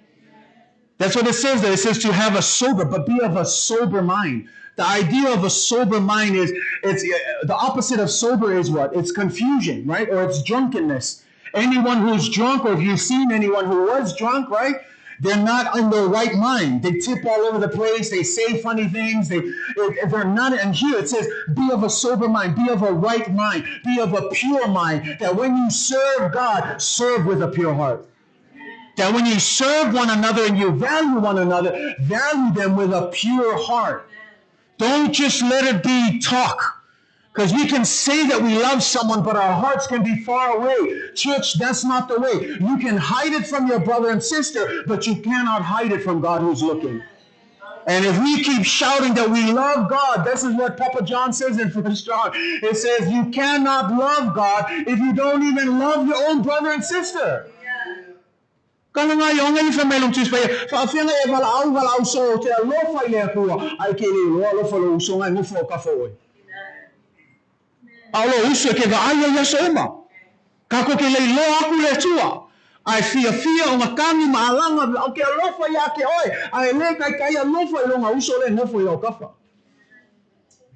S3: That's what it says there. It says to have a sober, but be of a sober mind. The idea of a sober mind is, it's the opposite of sober is what? It's confusion, right? Or it's drunkenness. Anyone who's drunk, or if you've seen anyone who was drunk, right? They're not in their right mind. They tip all over the place. They say funny things. They, if they're not, and here it says, be of a sober mind, be of a right mind, be of a pure mind, that when you serve God, serve with a pure heart. That when you serve one another and you value one another, value them with a pure heart. Don't just let it be talk. Because we can say that we love someone, but our hearts can be far away. Church, that's not the way. You can hide it from your brother and sister, but you cannot hide it from God who's looking. And if we keep shouting that we love God, this is what Papa John says in First John. It says you cannot love God if you don't even love your own brother and sister. Ka langa i onga i wha mai long tus paia, whaawhenga e wala au wala au so te alofa i le akua, ai ke le loa alofa lo uso ngai ngofo o kafo oe. A o lou uso e ke vaai ai i aso uma. Kākou ke lei loa aku le Atua, a e fiafia o na kani ma alaga o ke alofa iā ke oe, a e lē kaikai alofa i lona uso lē nofo i lau kafa.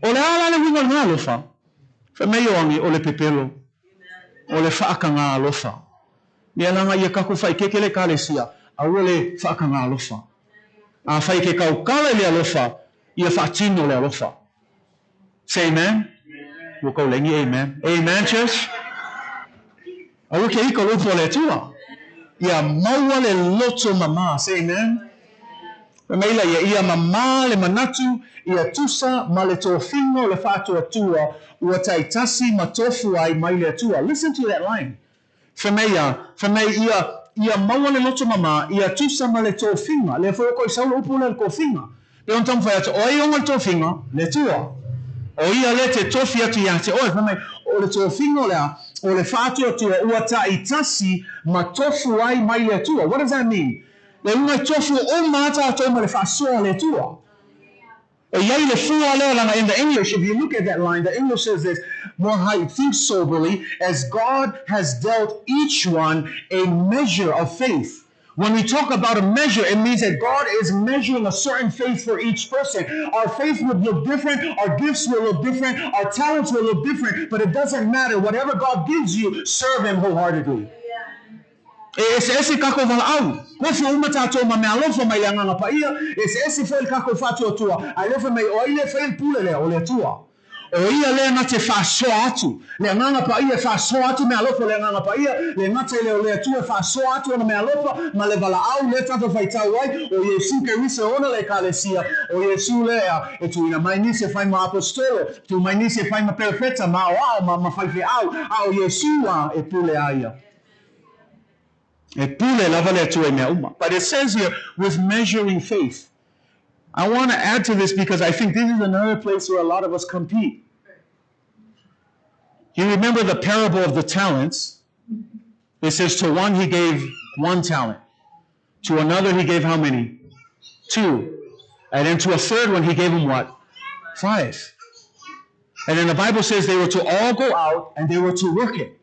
S3: O le a la le uiga o lena alofa? Fai mai Ioane, o le pepelo, o le faakagā alofa. Mea laga ia kākou faikeke le Ekalesia, aua le faakagā alofa. Afai e ke kaukala i le alofa, ia faatino le alofa. Say amen. Ua kau lengi amen. Amen church. Aua ke ika o le upu a le Atua. Ia maua le loto mamā. Say amen. Fai mai la ia, ia mamā le manatu, ia tusa ma le tofiga o le faatuatua ua taitasi ma tofu ai mai le Atua. Listen to that line. Fai mai ia, fai mai ia, ia maua le loto mamā, ia tusa ma le tofiga. Lea foi o koʻi sau le upu lea le tofiga. Pei ona taumafai atu, o ai ona le tofiga? Le Atua. O ia lea te tofi atu iā te oe. Fai mai, o le tofiga o le a? O le faatuatua ua taitasi ma tofu ai mai le Atua. What does that mean? Le uga i tofu uma a tātou ma le faasoa a le Atua. E iai le fua lea leaga in the English, if you look at that line, the English says this, More high, think soberly, as God has dealt each one a measure of faith. When we talk about a measure, it means that God is measuring a certain faith for each person. Our faith would look different, our gifts will look different, our talents will look different, but it doesn't matter. Whatever God gives you, serve Him wholeheartedly. E eseese kākou walaʻau. Kofo uma tātou ma mea alofa mai le Agaga Paia, e eseese foi le kākou faatuatua, a e alofa mai o ai lea e fai le pule lea, o le Atua. O ia lea na te faasoa atu, le Agaga Paia e faasoa atu meaalofa o le Agaga Paia, le gata i lea o le Atua e faasoa atu ona meaalofa ma le valaau lea tatou faitau ai, o Iesu Keriso e ona le Ekalesia, o Iesu lea e tuuina mai nisi e fai ma Aposetolo, tuu mai nisi e fai ma Perofeta, ma aoao, ma, ma faifeau, a o Iesu a e pule a ia. E pule lava le Atua i mea uma. But it says here, with measuring faith. I want to add to this because I think this is another place where a lot of us compete. You remember the parable of the talents. It says to one he gave one talent. To another he gave how many? Two. And then to a third one he gave him what? Five. And then the Bible says they were to all go out and they were to work it.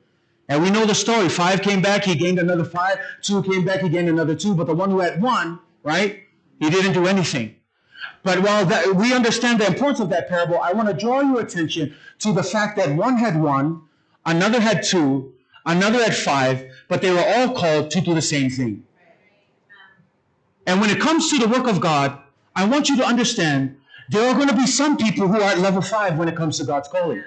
S3: And we know the story. Five came back, he gained another five. Two came back, he gained another two. But the one who had one, right, he didn't do anything. But while that, we understand the importance of that parable, I want to draw your attention to the fact that one had one, another had two, another had five, but they were all called to do the same thing. And when it comes to the work of God, I want you to understand there are going to be some people who are at level five when it comes to God's calling.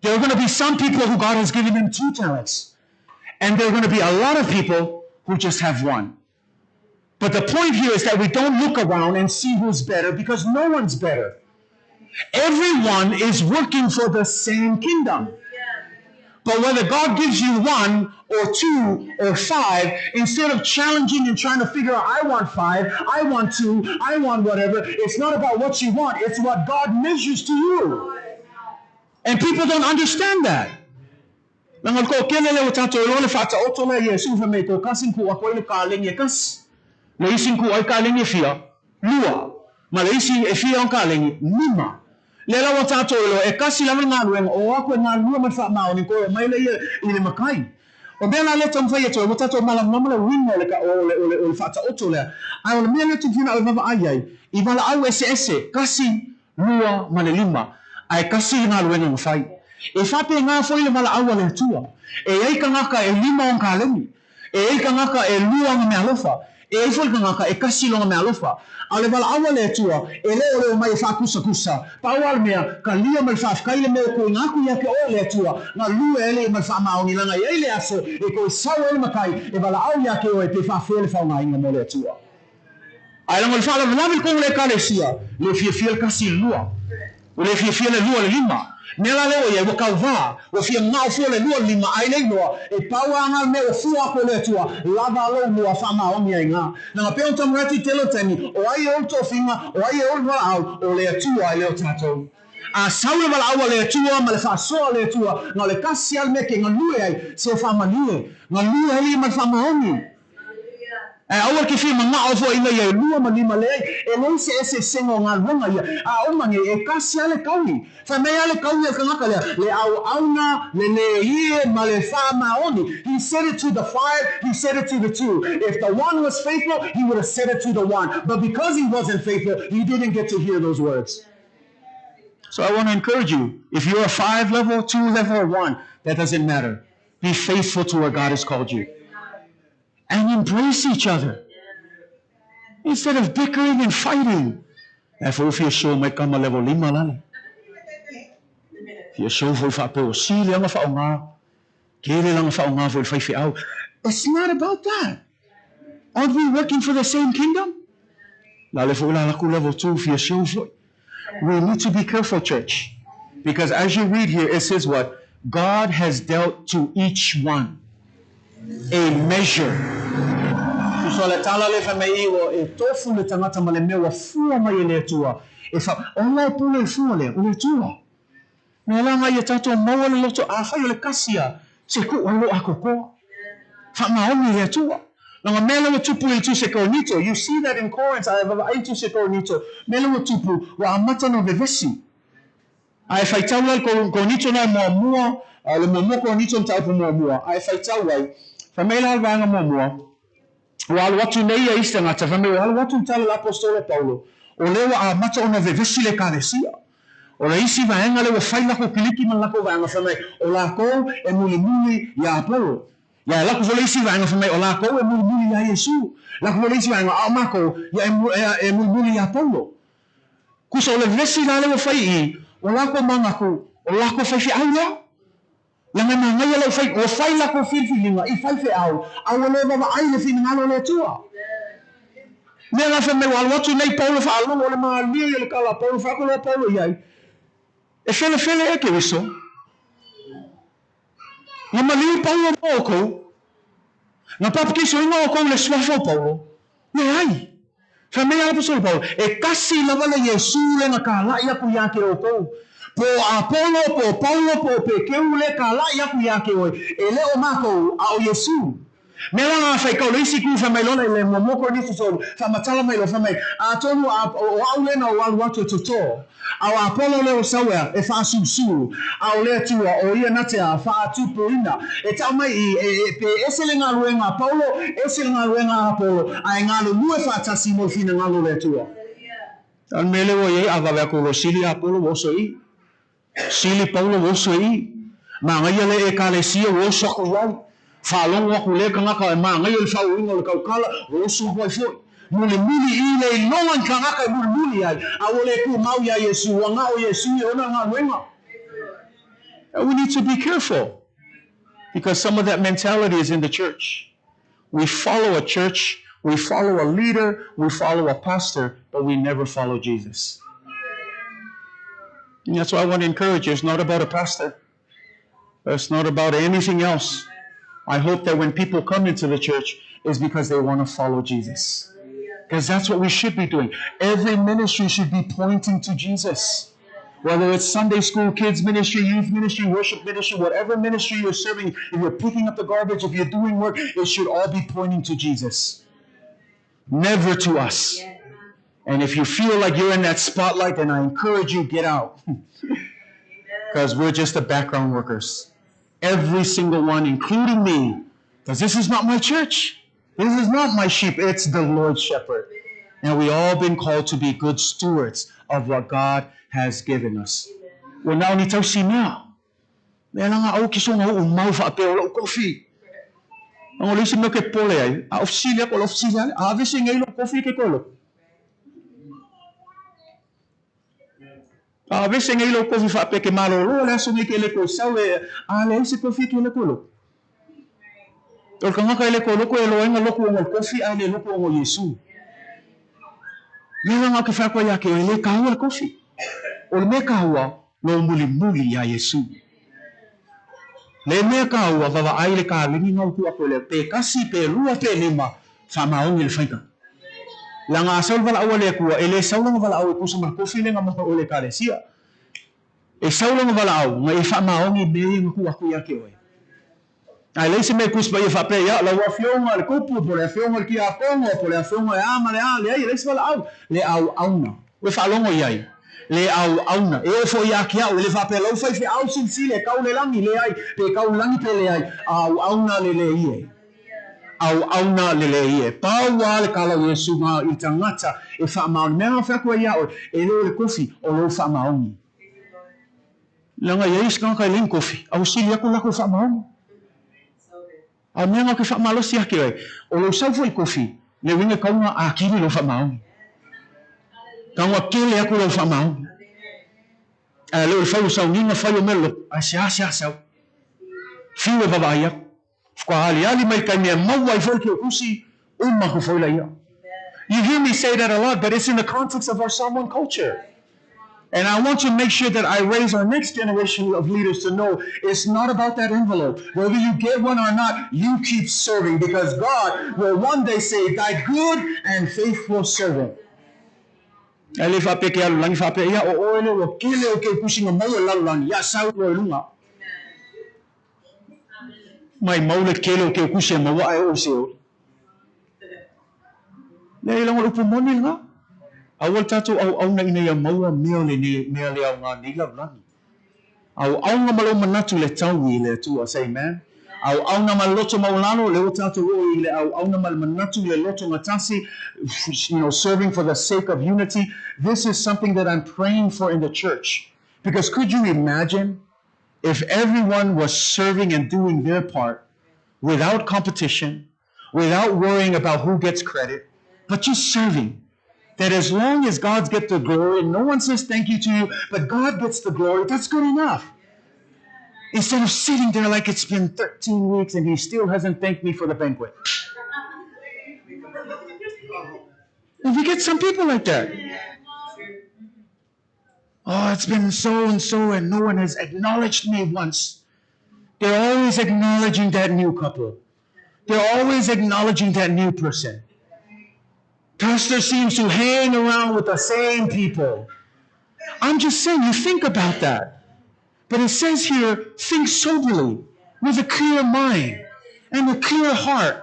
S3: There are going to be some people who God has given them two talents. And there are going to be a lot of people who just have one. But the point here is that we don't look around and see who's better because no one's better. Everyone is working for the same kingdom. But whether God gives you one or two or five, instead of challenging and trying to figure out, I want five, I want two, I want whatever, it's not about what you want, it's what God measures to you. And people don't understand that. Leaga o le toatele lea ua tatou iloa le faataoto lea Iesu fai mai ko kasi ku ako ai le kalegi e kasi. Le isi ku ai kalegi e fia, lua. Ma le isi e fia ona kalegi, lima. Lea la ua tatou iloa e kasi lava le galuega o aku e galulue ma le faamaoni koe omai lea ia i le makai. O mea la lea taumafai atu ai ua tatou malamalama le uiga o le o le o le o le faataoto lea. Ae o le mea lea ou te fia vaavaai ai i valaau eseese, kasi, lua ma le lima, ae kasi le galuega na fai. E faapena foi le valaau a le Atua. E i ai tagata e lima ona kaleni, e i ai tagata e lua ona meaalofa, e i ai foi le tagata e kasi lona meaalofa. A o le valaau a le Atua, e le o le omai e faakusakusa. Pau lava le mea, talia ma le faafetai le mea ua tuuina atu ia te oe e le Atua, galue ai le ma le faamaoni, leaga e i ai le aso e toe sau ai le Matai e valaau ia te oe pe faafea le faaaogaina mo le Atua. Ae leaga o le faalavelave i totonu o le Ekalesia, le fiafia le kasi i le lua, ua le fiafia le lua i le lima. Mea la lea ua i ai, ua tauvā, ua fia gao fua le lua i le lima, ai le iloa, e pau lava na le mea ua fua atu e le Atua, lava lou lua faamaoni ai na. Leaga pei ona taumafai atu i tele o taimi, o ai e ou le tofiga, o ai e ou le valaau, o le Atua e le o tatou. A sau le valaau a le Atua ma le faasoa a le Atua, na o le kasi lava le mea ke galue ai, se faamalie, galue ai ia ma le faamaoni. Ae aua ke fia manao foi ina ia e lua ma lima leai, e leai se eseesega o galuega ia, a uma nei, e kasi lava le kaui. Fai mai lava le kaui a le tagata lea, le auauna, le leie ma le faamaoni. He said it to the five, he said it to the two. If the one was faithful, he would have said it to the one. But because he wasn't faithful, he didn't get to hear those words. So I want to encourage you, if you're a five level, two level, or one, that doesn't matter. Be faithful to where God has called you. And embrace each other. Instead of bickering and fighting. Ae foi fia show mai kama level lima lale. Fia show foi faapea ua sili lana faaaoga. Kele lana faaaoga foi le faifeau. It's not about that. Aren't we working for the same kingdom? Lale foi la laku level 2 fia show foi. We need to be careful, church. Because as you read here, it says what? God has dealt to each one a measure. Tusa le tala lea fai mai i ua e tofu le tagata ma le mea ua fua mai e le Atua e fa o la e pule le fua lea, o le Atua. Mea la nga ia tatou maua le loto afai o le kasi a se ku ai lo akokoa. Faamaoni i le Atua. Leaga mea lea ua tupu i le Tusi a Korinito, you see that in Corinth, a e vaavaai i le Tusi a Korinito, mea lea ua tupu, ua amata ona vevesi. A e faitau ai le Korinito na e muamua, le muamua Korinito mataupu muamua, a e faitau ai, fai mai la le vaega muamua, ua alu atu nei ia isi tagata, fai mai ua alu atu le tala a le aposetolo Paulo, o lea ua amata ona vevesi le Ekalesia. O le isi vaega lea ua fai lakou kiliki ma le lakou vaega, fai mai, o lakou e mulimuli iā Apolo. Ia lako foi le isi vaega fai mai, o lakou e mulimuli iā Iesu. Lako foi le isi vaega, a o makou, ia e mulimuli iā Paulo. Kusa o le vesi la lea ua fai i i, O lākou manatu, o lākou faifeau lea. Leaga e manaia lau fai, ua fai lākou filifiliga i faifeau, a ua le vaavaai i le finagalo o le Atua. Mea la fai mai ua alu atu nei Paulo faalogo o le malie ia le tala a Paulo, fai atu loa Paulo i ai, E felefele ea Keriso? Na maliu Paulo mo oukou? Na papatisoina oukou i le suafa o Paulo? Leai! Fai mai a le Aposetolo Paulo, E tasi lava le Iesū lea na kālaʻi aku iā te ʻoukou. Po ʻo Apolo, po ʻo Paulo, po ʻo Pekeru lea kālaʻi aku iā te ʻoe, e le ʻo mākou, a ʻo Iesū. Mea la ngā whai kau le isi ku fai mai loa le le muamua Korinito tolu, whaamatala mai loa fai mai, Atonu a o a'u lea na ou alu atu e totō, a o Apolo lea o sauea e faasusu, a o le Atua o ia na te a faatupuina. E tau mai i, e, e, pe ese le galuega a Paulo, ese le galuega a Apolo, a e galulue faatasi mo le finagalo o le Atua. A o le mea lea ua i ai, a vave aku loa sili Apolo ua oso i i. Sili Paulo ua oso i i. Manaia le Ekalesia ua oso aku i ai. Faalogo aku lea kanaka e manaia le faauiga o le taukala, ua oso aku ai foi. Mulimuli i le iloga i kanaka e mulimuli ai, a ua le tumau iā Iesu, ua na o Iesu i ona galuega. And we need to be careful because some of that mentality is in the church. We follow a church, we follow a leader, we follow a pastor, but we never follow Jesus. And that's why I want to encourage you. It's not about a pastor. It's not about anything else. I hope that when people come into the church, it's because they want to follow Jesus. Because that's what we should be doing. Every ministry should be pointing to Jesus. Whether it's Sunday school, kids ministry, youth ministry, worship ministry, whatever ministry you're serving, if you're picking up the garbage, if you're doing work, it should all be pointing to Jesus. Never to us. And if you feel like you're in that spotlight, then I encourage you, get out. Because we're just the background workers. Every single one, including me. Because this is not my church. This is not my sheep. It's the Lord's shepherd. And we all been called to be good stewards of what God has given us. Ua na o ni tausi mea. Mea la nga au ke songa u mau faapea o lou kofi. Leaga o le isi mea ke pole ai, a o fesili aku, o lau fesili lava lea, a avese nei lou kofi ke koe loku? A avese nei lou kofi faapea ke malolo le aso nei ke le koe sau e, a leai se kofi ke le koe loku? O le tagata e le koe loku e loa ai na loku ona o le kofi ae le loku ona o Iesu. Mea la nga ke fai aku ai ia te oe, e le kaua le kofi. O le mea kaua, lou mulimuli iā Iesu. Le mea kaua, vavaai le kaleni nga utu aku lea, pe kasi, pe lua, pe lima, faamaoni le faiga. Leaga a sau le valaau a le Atua, e le sau lona valaau e tusa ma le kofi lea na maua e oe i le Ekalesia. E sau lona valaau, na ia faamaoni i mea ia na tuu atu ia te oe. A e leai se mea e tusi mai ia faapea, ia, lau afioga le tupu, po o le afioga le tiakono, po o le afioga e a ma le a, leai, e leai se valaau. Le auauna. Ua faalogo i ai? Le auauna. E oo foi ia te au, e le faapea lau faifeau silisili e kau le lagi, leai, pe kau le lagi pe leai, auauna lelei e. Auauna lelei e. Pau lava le tala o Iesu ma i le tagata e faamaoni. Mea na fai atu ai ia oe, e le o le kofi, o lou faamaoni. Leaga e i ai isi tagata e leai ni kofi, a ua sili atu le latou faamaoni. A o mea na ou te faamalosi ake ai, o lou sau foi i kofi, le uiga e tau ona atili lou faamaoni. Tau ona tele atu lou faamaoni. Ae le o le fai o sauniga, fai o mea loloto, ae seasea sau. Fiu e vaavaai atu. Faatoa aliali mai le taimi e maua ai foi le kiokusi, uma atu foi laia. You hear me say that a lot, but it's in the context of our Samoan culture. And I want to make sure that I raise our next generation of leaders to know it's not about that envelope. Whether you get one or not, you keep serving because God will one day say, Thy good and faithful servant. Ae le faapea ke alu lagi faapea, ia o oe lea ua kele o keukusi na maua i le lalolagi, ia sau loa i luga. Maimau le tele o keukusi e maua ae oo i Seoli. Leai, leaga o le upu moni lena. Aua le tatou auauna ina ia maua mea o lenei mea le aoga nei lalolagi. Auauna ma lou manatu le taui i le Atua. Say amen. Auauna ma le loto maualalo, lea ua tatou oo i le auauna ma le manatu le loto gatasi, you know, serving for the sake of unity. This is something that I'm praying for in the church. Because could you imagine if everyone was serving and doing their part without competition, without worrying about who gets credit, but just serving. That as long as God gets the glory and no one says thank you to you, but God gets the glory, that's good enough. Instead of sitting there like it's been 13 weeks and he still hasn't thanked me for the banquet. And we get some people like that. Oh, it's been so and so, and no one has acknowledged me once. They're always acknowledging that new couple. They're always acknowledging that new person. Pastor seems to hang around with the same people. I'm just saying, you think about that. But it says here, think soberly, with a clear mind and a clear heart,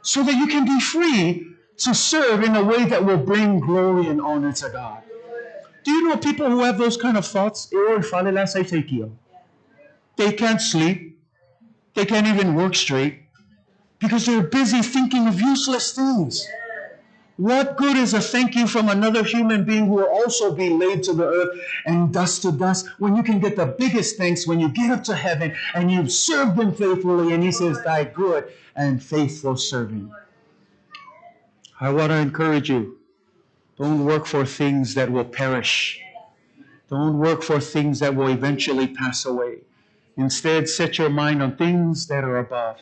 S3: so that you can be free to serve in a way that will bring glory and honor to God. Do you know people who have those kind of thoughts? They can't sleep. They can't even work straight because they're busy thinking of useless things. What good is a thank you from another human being who will also be laid to the earth and dust to dust when you can get the biggest thanks when you get up to heaven and you've served him faithfully and he says, thy good and faithful servant. I want to encourage you. Don't work for things that will perish. Don't work for things that will eventually pass away. Instead, set your mind on things that are above.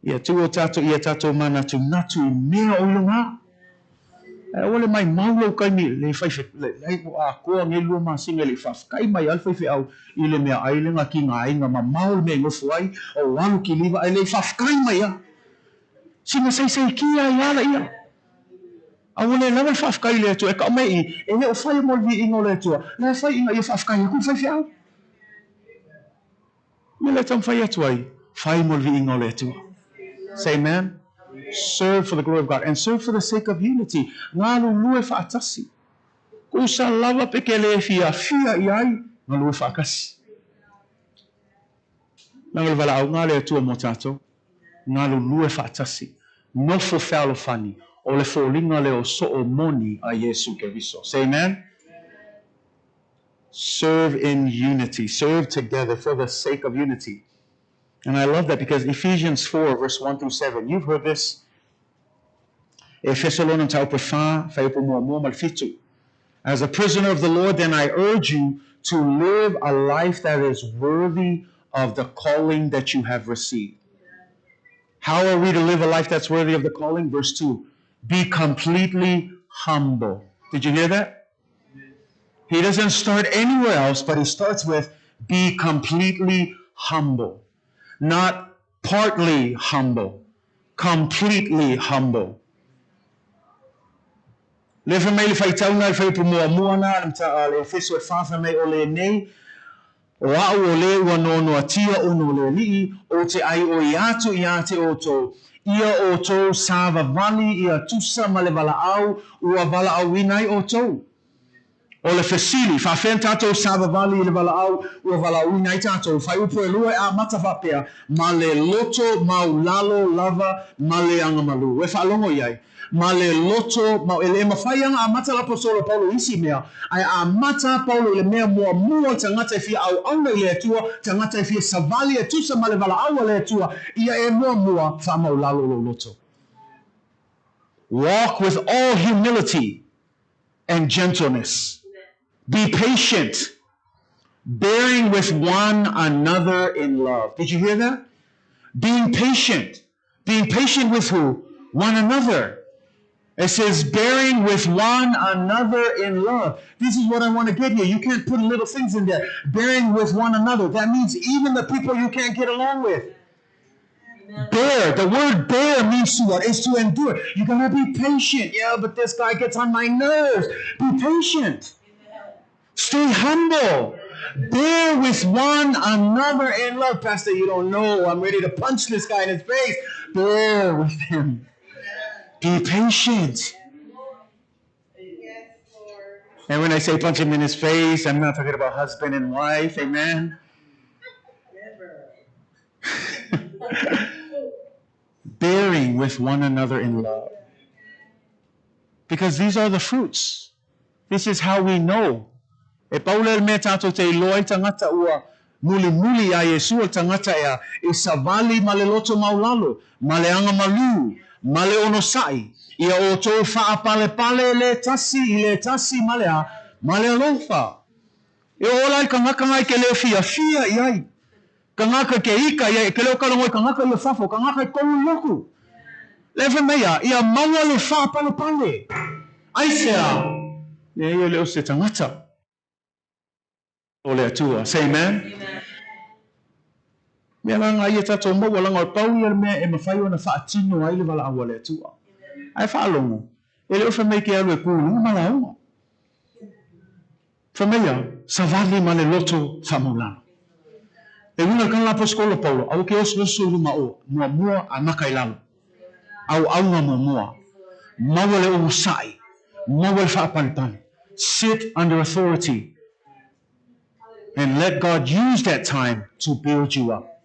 S3: Ia tu o tātou, ia tātou manatu, natu i mea o lunga. E ole mai mau lau kaimi, le whai whe, le, le, a koa nge lua masinga le whawhakai mai al whai au i le mea ai le ngā ki ngā inga ma mau le mea ngofu ai, o walu ki liva ai le whawhakai mai a. Sina sei sei ki ai ala ia. A ua le lava le faafetai i le Atua e kau mai i, e le o fai mo le viiga o le Atua, la e fai ina ia faafetai aku le faifeau. Me le taumafai atu ai, fai mo le viiga o le Atua. Say amen. Serve for the glory of God and serve for the sake of unity. Galulue faatasi. Kusa lava pe ke le fiafia i ai, galue faakasi. Leaga o le valaauga a le Atua mo tatou, galulue faatasi, nofo fealofani, o le foliga lea o soo moni a Iesu Keriso. Say amen. Serve in unity. Serve together for the sake of unity. And I love that because Ephesians 4, verse 1 through 7, you've heard this. Efeso lona mataupu e fa, fuaiupu muamua ma le fitu. As a prisoner of the Lord, then I urge you to live a life that is worthy of the calling that you have received. How are we to live a life that's worthy of the calling? Verse 2 Be completely humble. Did you hear that? He doesn't start anywhere else, but he starts with be completely humble. Not partly humble, completely humble. Le fai mai le faitauga i le fuaiupu muamua na a le Efeso e fa fai mai o lenei, O a'u o le ua noanoatia ona o le Alii, o te aioi atu ia te outou, ia outou savavali ia tusa ma le valaau ua valaauina ai outou. O le fesili, faafea tatou savavali i le valaau ua valaauina ai tatou? Fuaiupu e lua e amata faapea, ma le loto maulalo lava ma le agamalu. E faalogo i ai, ma le loto mau. E le mafai ana amata le aposetolo Paulo i isi mea, ae amata Paulo i le mea muamua o le tagata e fia auauna i le Atua, tagata e fia savali e tusa ma le valaau a le Atua, ia e muamua faamaulalo lou loto. Walk with all humility and gentleness. Be patient, bearing with one another in love. Did you hear that? Being patient. Being patient with who? One another. It says, bearing with one another in love. This is what I want to get here. You can't put little things in there. Bearing with one another. That means even the people you can't get along with. Bear. The word bear means to what? It's to endure. You gotta be patient. Yeah, but this guy gets on my nerves. Be patient. Stay humble. Bear with one another in love. Pastor, you don't know. I'm ready to punch this guy in his face. Bear with him. Be patient. And when I say punch him in his face, I'm not talking about husband and wife. Amen. Bearing with one another in love. Because these are the fruits. This is how we know. E pau lea o le mea tatou te iloa ai tagata ua mulimuli iā Iesu o le tagata ea e savali ma le loto maulalo, ma le agamalu, Ma le onosai, ia outou faapalepale le tasi i le tasi ma le a, ma le alofa. E oo la i kagaka na e ke le fiafia i ai. Kagaka ke ika i ai, ke le o kalogo i kagaka ia fafo, kagaka i tonu i lotu. Le fai mai a, ia maua le faapalepale. Aisea? Leai e le o se tagata o le Atua. Say amen. Mea la nga ia tatou maua, laga o le pau ia le mea e mafai ona faatino ai le valaau a le Atua. Ae faalogo, e le o fai mai ke alu e ku i luga ma lauga. Fai mai ia, savali ma le loto faamaulalo. E uiga i le kala aposetolo Paulo, aua ke oso oso i luma o muamua a maka i lalo. Auauna muamua. Maua le onosai. Maua le faapalepale. Sit under authority and let God use that time to build you up.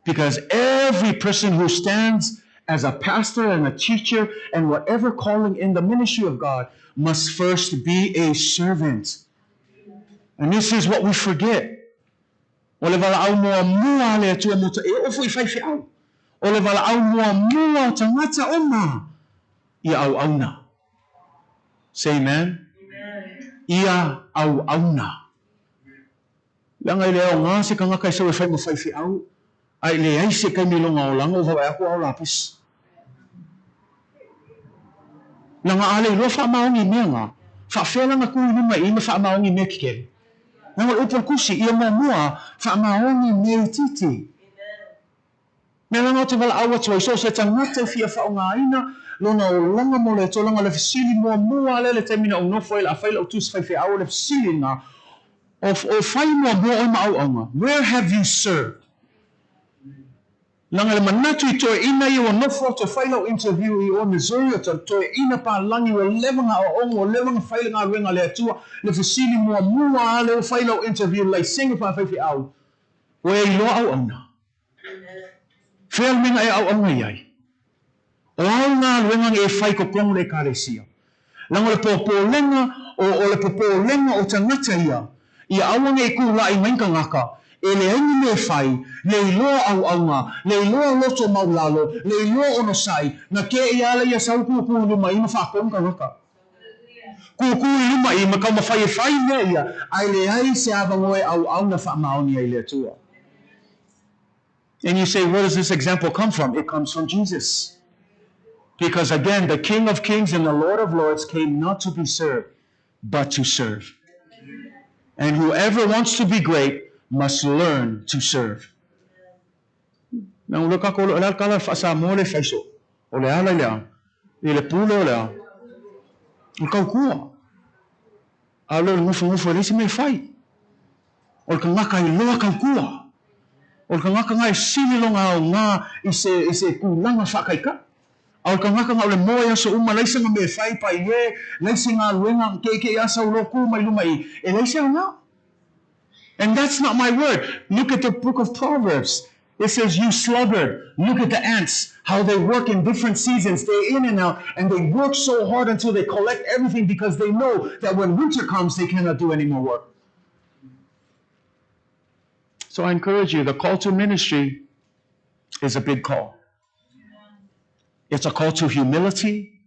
S3: Because every person who stands as a pastor and a teacher and whatever calling in the ministry of God must first be a servant. And this is what we forget. O le valaau muamua a le Atua mo e oo foi i faifeau. O le valaau muamua o tagata uma ia auauna. Say amen. Ia auauna. Leaga e le aoga se tagata e sau e fai ma faifeau, ae leai se taimi i lona olaga o vaai atu ao lapisi. Leaga a le iloa faamaoni i mea na, faafefea la na tu i luma i i ma faamaoni i mea kekele? Leaga o le upu a le Tusi, ia muamua faamaoni i mea itiiti. Mea laga ou te valaau atu ai, so o se tagata e fia faaaogaina lona olaga mo le Atua, leaga o le fesili muamua lava lea i le taimi na ou nofo ai o le a fai lau tusi faifeau, o le fesili lena, o, o fai muamua oe ma auauna, where have you served? Leaga le manatu i toeaina ia ua nofo atu e fai lau interview i o Missouri, o toeaina palagi ua leva na aoaoga, ua leva na fai le galuega a le Atua, le fesili muamua lava lea ua fai lau interview, laisene faafaifeau, ua e iloa auauna? Fea le mea na e auauna i ai? O au galuega na e fai i totonu o le Ekalesia. Leaga o le popolega, o, o le popolega o tagata ia, ia aua ne i kula'i mai ni tagata, e leai ni mea e fai, le iloa auauna, le iloa loto maulalo, le iloa onosai, na kēia ala ia sau kūkū i luma i ma faatonu tagata. Kūkū i luma i ma taumafai e fai mea ia, ae leai se avanoa e auauna faamaoni ai i le Atua. And you say, where does this example come from? It comes from Jesus. Because again, the King of Kings and the Lord of Lords came not to be served, but to serve. And whoever wants to be great must learn to serve. Na ua kākou o le a le tala faa-Samoa lea e fai soo? O le ala i le a? I le pule o le a? O le tautua. A o le nofonofo e leai se mea e fai. O le tagata iloa tautua. O le tagata na e sili lona aoga i se, i se tulaga faataitai. A o le tagata na o le moe aso uma, leai sana mea e fai, paie, leai se galuega, ke'eke'e lava sau loa tu mai luma i i, e leai se aoga. And that's not my word. Look at the book of Proverbs. It says, You sluggard, look at the ants, how they work in different seasons, day in and out, and they work so hard until they collect everything because they know that when winter comes, they cannot do any more work. So I encourage you, the call to ministry is a big call. It's a call to humility.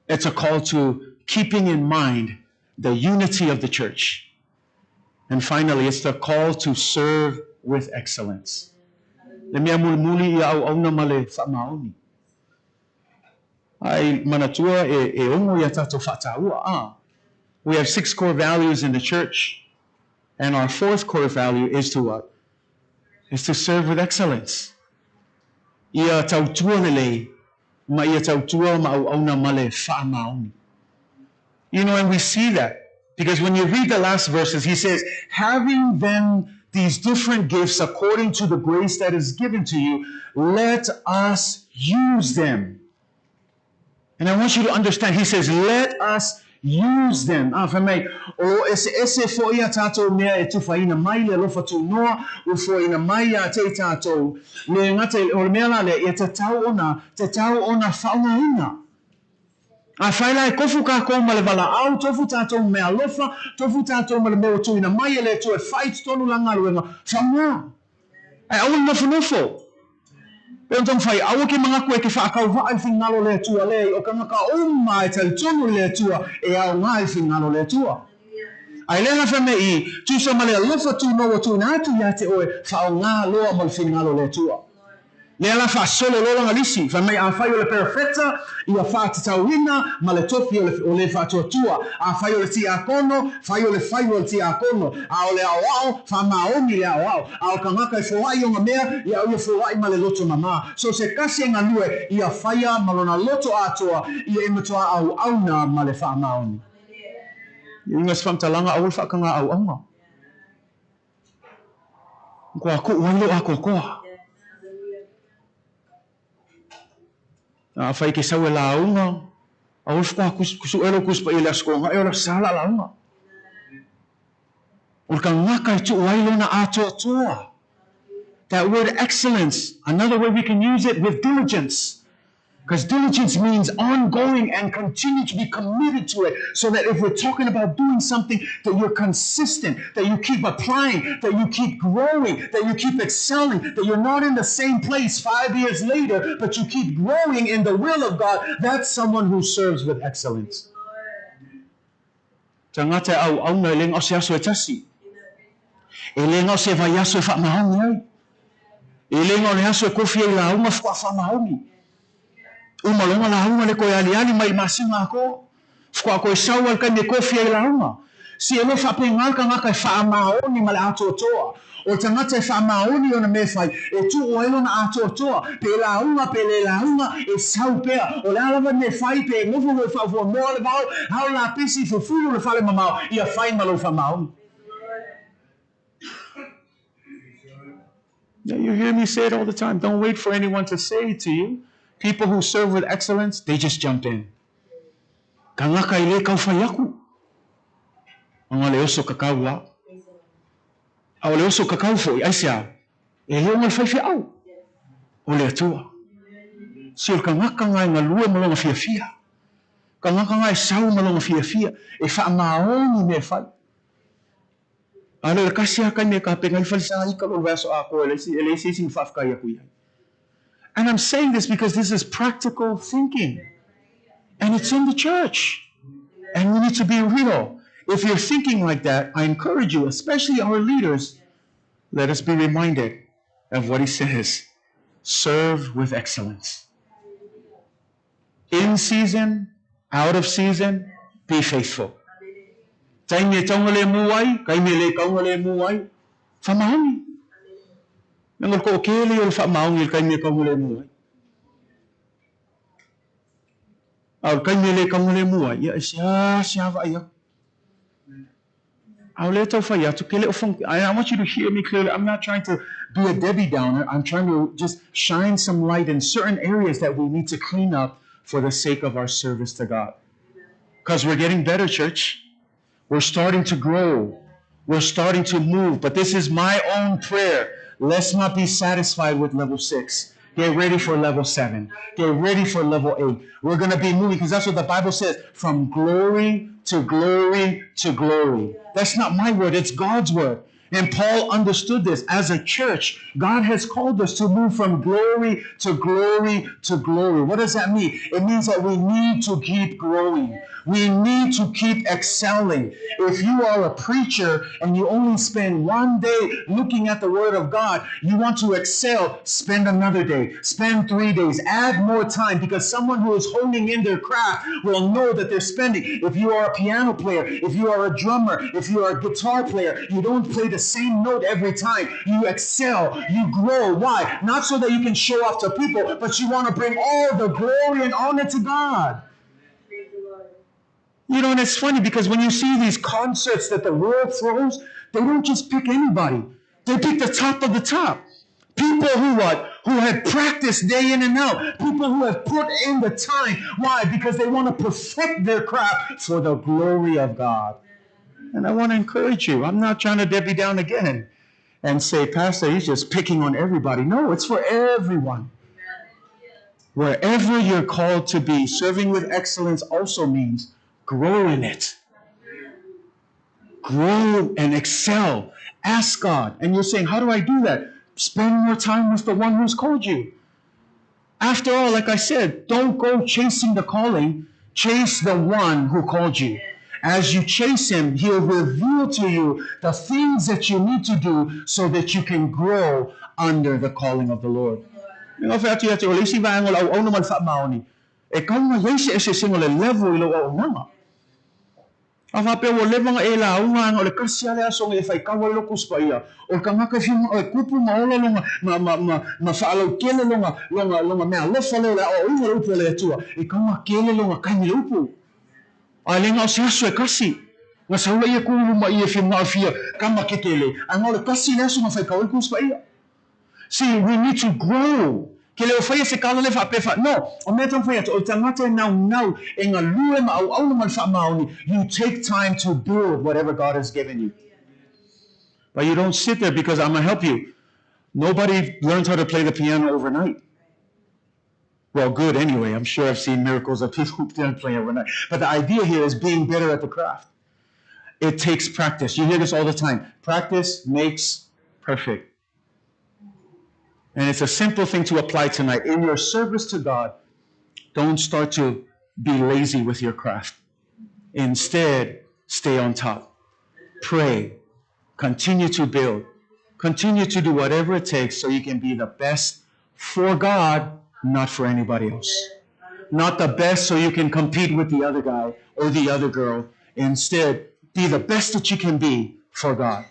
S3: It's a call to keeping in mind the unity of the church. And finally, it's the call to serve with excellence. Le mea mulimuli ia auauna ma le faamaoni. Ae manatua e, e ono ia tatou faataua. Ah. We have six core values in the church. And our fourth core value is to what? Is to serve with excellence. Ia tautua lelei ma ia tautua ma auauna ma le faamaoni. You know, and we see that because when you read the last verses, he says, having then these different gifts according to the grace that is given to you, let us use them. And I want you to understand, he says, let us use them. A, fai mai, o lo o eseese foi a tātou mea e tufaina mai le alofa tunoa, ua foaina mai ia te i tātou, le gata i, o le mea la lea, ia tatau ona, tatau ona faaaogaina. Afai la e tofu kākou ma le valaau, tofu tātou ma meaalofa, tofu tātou ma le mea ua tuuina mai e le Atua e fai i totonu la galuega, faaaoga. Ae aua le nofonofo. Pei ona taumafai, aua ke manatu e ke faatauvaa i le finagalo o le Atua, leai, o tagata uma e talitonu i le Atua e aoga i le finagalo o le Atua. Ae le agaga fai mai i, tusa ma le alofa tunou ua tuuina atu ia te oe, faaaoga loa mo le finagalo o le Atua. Lea la faasolo loa lana lisi, fai mai, Afai o le perofeta, ia faatatauina ma le tofi o le, o le faatuatua. Afai o le tiakono, fai o le faiva o le tiakono. A o le aoao, faamaoni le aoao. A o le tagata e foai i ona mea, ia au ia foai ma le loto mamā. So se tasi e galue, ia faia ma lona loto atoa, ia e matuā auauna ma le faamaoni. Ia uiga se faamatalaga, aua le faatagā auauna. Matua tuu ai lou atoatoa. Afai e te sau e lauga, aua le faatoa suʻe lou Tusi Paia i le Aso Toonai, o le Aso Sa la lauga. O le tagata e tuu ai lona atoatoa. That word excellence, another way we can use it with diligence. Because diligence means ongoing and continue to be committed to it so that if we're talking about doing something, that you're consistent, that you keep applying, that you keep growing, that you keep excelling, that you're not in the same place 5 years later, but you keep growing in the will of God. That's someone who serves with excellence. Tagata e auauna e le na o se aso e tasi. E le na o se vaiaso e faamaoni ai. E le na o le aso e kofi ai lauga faatoa faamaoni. Uma loa ona lauga le toe aliali mai i le masina atoa. Faatoa toe sau lava i le taimi e kofi ai lauga. Si e le faapena le tagata e faamaoni ma le atoatoa. O le tagata e faamaoni i ona mea e fai, e tuu ai lona atoatoa, pe lauga pe le lauga, e sau pea. O le a lava le mea e fai, pe nofo foi faafuamoa le vao, ao lapisi, fufulu le fale mamao, ia fai ma lou faamaoni. Yeah, you hear me say it all the time. Don't wait for anyone to say it to you. People who serve with excellence, they just jump in. Tagata e le kau fai aku. Ona le oso kakau la. A o le oso kakau foi, aisea? E le ona le faifeau o le Atua. Si o le tagata na e galue ma lona fiafia. Tagata na e sau ma lona fiafia, e faamaoni mea e fai. A lea o le tasi lava taimi e tapena ai le falesa ika lou vaiaso atoa e leai se isi na faafetai atu i ai. And I'm saying this because this is practical thinking. And it's in the church. And we need to be real. If you're thinking like that, I encourage you, especially our leaders, let us be reminded of what he says. Serve with excellence. In season, out of season, be faithful. Taimi e taugalemu ai, taimi e le taugalemu ai, faamaoni. Leaga o le toatele ia o le faamaoni i le taimi e taugalemu ai. A o le taimi e le taugalemu ai, ia e seasea vaai atu. A o lea e tau fai atu, ke le o I want you to hear me clearly. I'm not trying to be a Debbie Downer. I'm trying to just shine some light in certain areas that we need to clean up for the sake of our service to God. Because we're getting better, church. We're starting to grow. We're starting to move. But this is my own prayer. Let's not be satisfied with level 6. Get ready for level 7. Get ready for level 8. We're going to be moving because that's what the Bible says. From glory to glory to glory. That's not my word. It's God's word. And Paul understood this. As a church, God has called us to move from glory to glory to glory. What does that mean? It means that we need to keep growing. We need to keep excelling. If you are a preacher and you only spend one day looking at the Word of God, you want to excel, spend another day, spend 3 days, add more time, because someone who is honing in their craft will know that they're spending. If you are a piano player, if you are a drummer, if you are a guitar player, you don't play the same note every time. You excel, you grow. Why? Not so that you can show off to people, but you want to bring all the glory and honor to God. You know, and it's funny because when you see these concerts that the world throws, they don't just pick anybody. They pick the top of the top. People who what? Who have practiced day in and out. People who have put in the time. Why? Because they want to perfect their craft for the glory of God. And I want to encourage you. I'm not trying to Debbie down again and say, Pastor, he's just picking on everybody. No, it's for everyone. Wherever you're called to be, serving with excellence also means grow in it. Grow and excel. Ask God. And you're saying, how do I do that? Spend more time with the one who's called you. After all, like I said, don't go chasing the calling. Chase the one who called you. As you chase him, he'll reveal to you the things that you need to do so that you can grow under the calling of the Lord. E gafe atu ia te o le isi vaega o le auauna ma le faamaoni, e kau mai ai se eseesega o le level i lou auaunaga. A faapea ua leva ona e lauga ana o le kasi lava le aso na e faitau ai lou Tusi Paia, o le tagata e fia manao e tupu ma ola lona, ma, ma, ma, ma faalautele lona, lona, lona meaalofa lea o le aoaoina o le upu a le Atua, e tatau ona tele lona taimi i le upu. A e le na o se aso e kasi, na sau laia ku i luma i e fia manao e fia kama kekele, ae na o le kasi le aso na faitau ai le Tusi Paia. See, we need to grow. Ke le o faia se kala le faapea fa, no, o mea taumafai atu, o le tagata e naunau, e galue ma auauna ma le faamaoni, you take time to build whatever God has given you. But you don't sit there because I'm gonna help you. Nobody learns how to play the piano overnight. Well, good anyway. I'm sure I've seen miracles of people who didn't play overnight. But the idea here is being better at the craft. It takes practice. You hear this all the time. Practice makes perfect. And it's a simple thing to apply tonight. In your service to God, don't start to be lazy with your craft. Instead, stay on top. Pray. Continue to build. Continue to do whatever it takes so you can be the best for God, not for anybody else. Not the best so you can compete with the other guy or the other girl. Instead, be the best that you can be for God.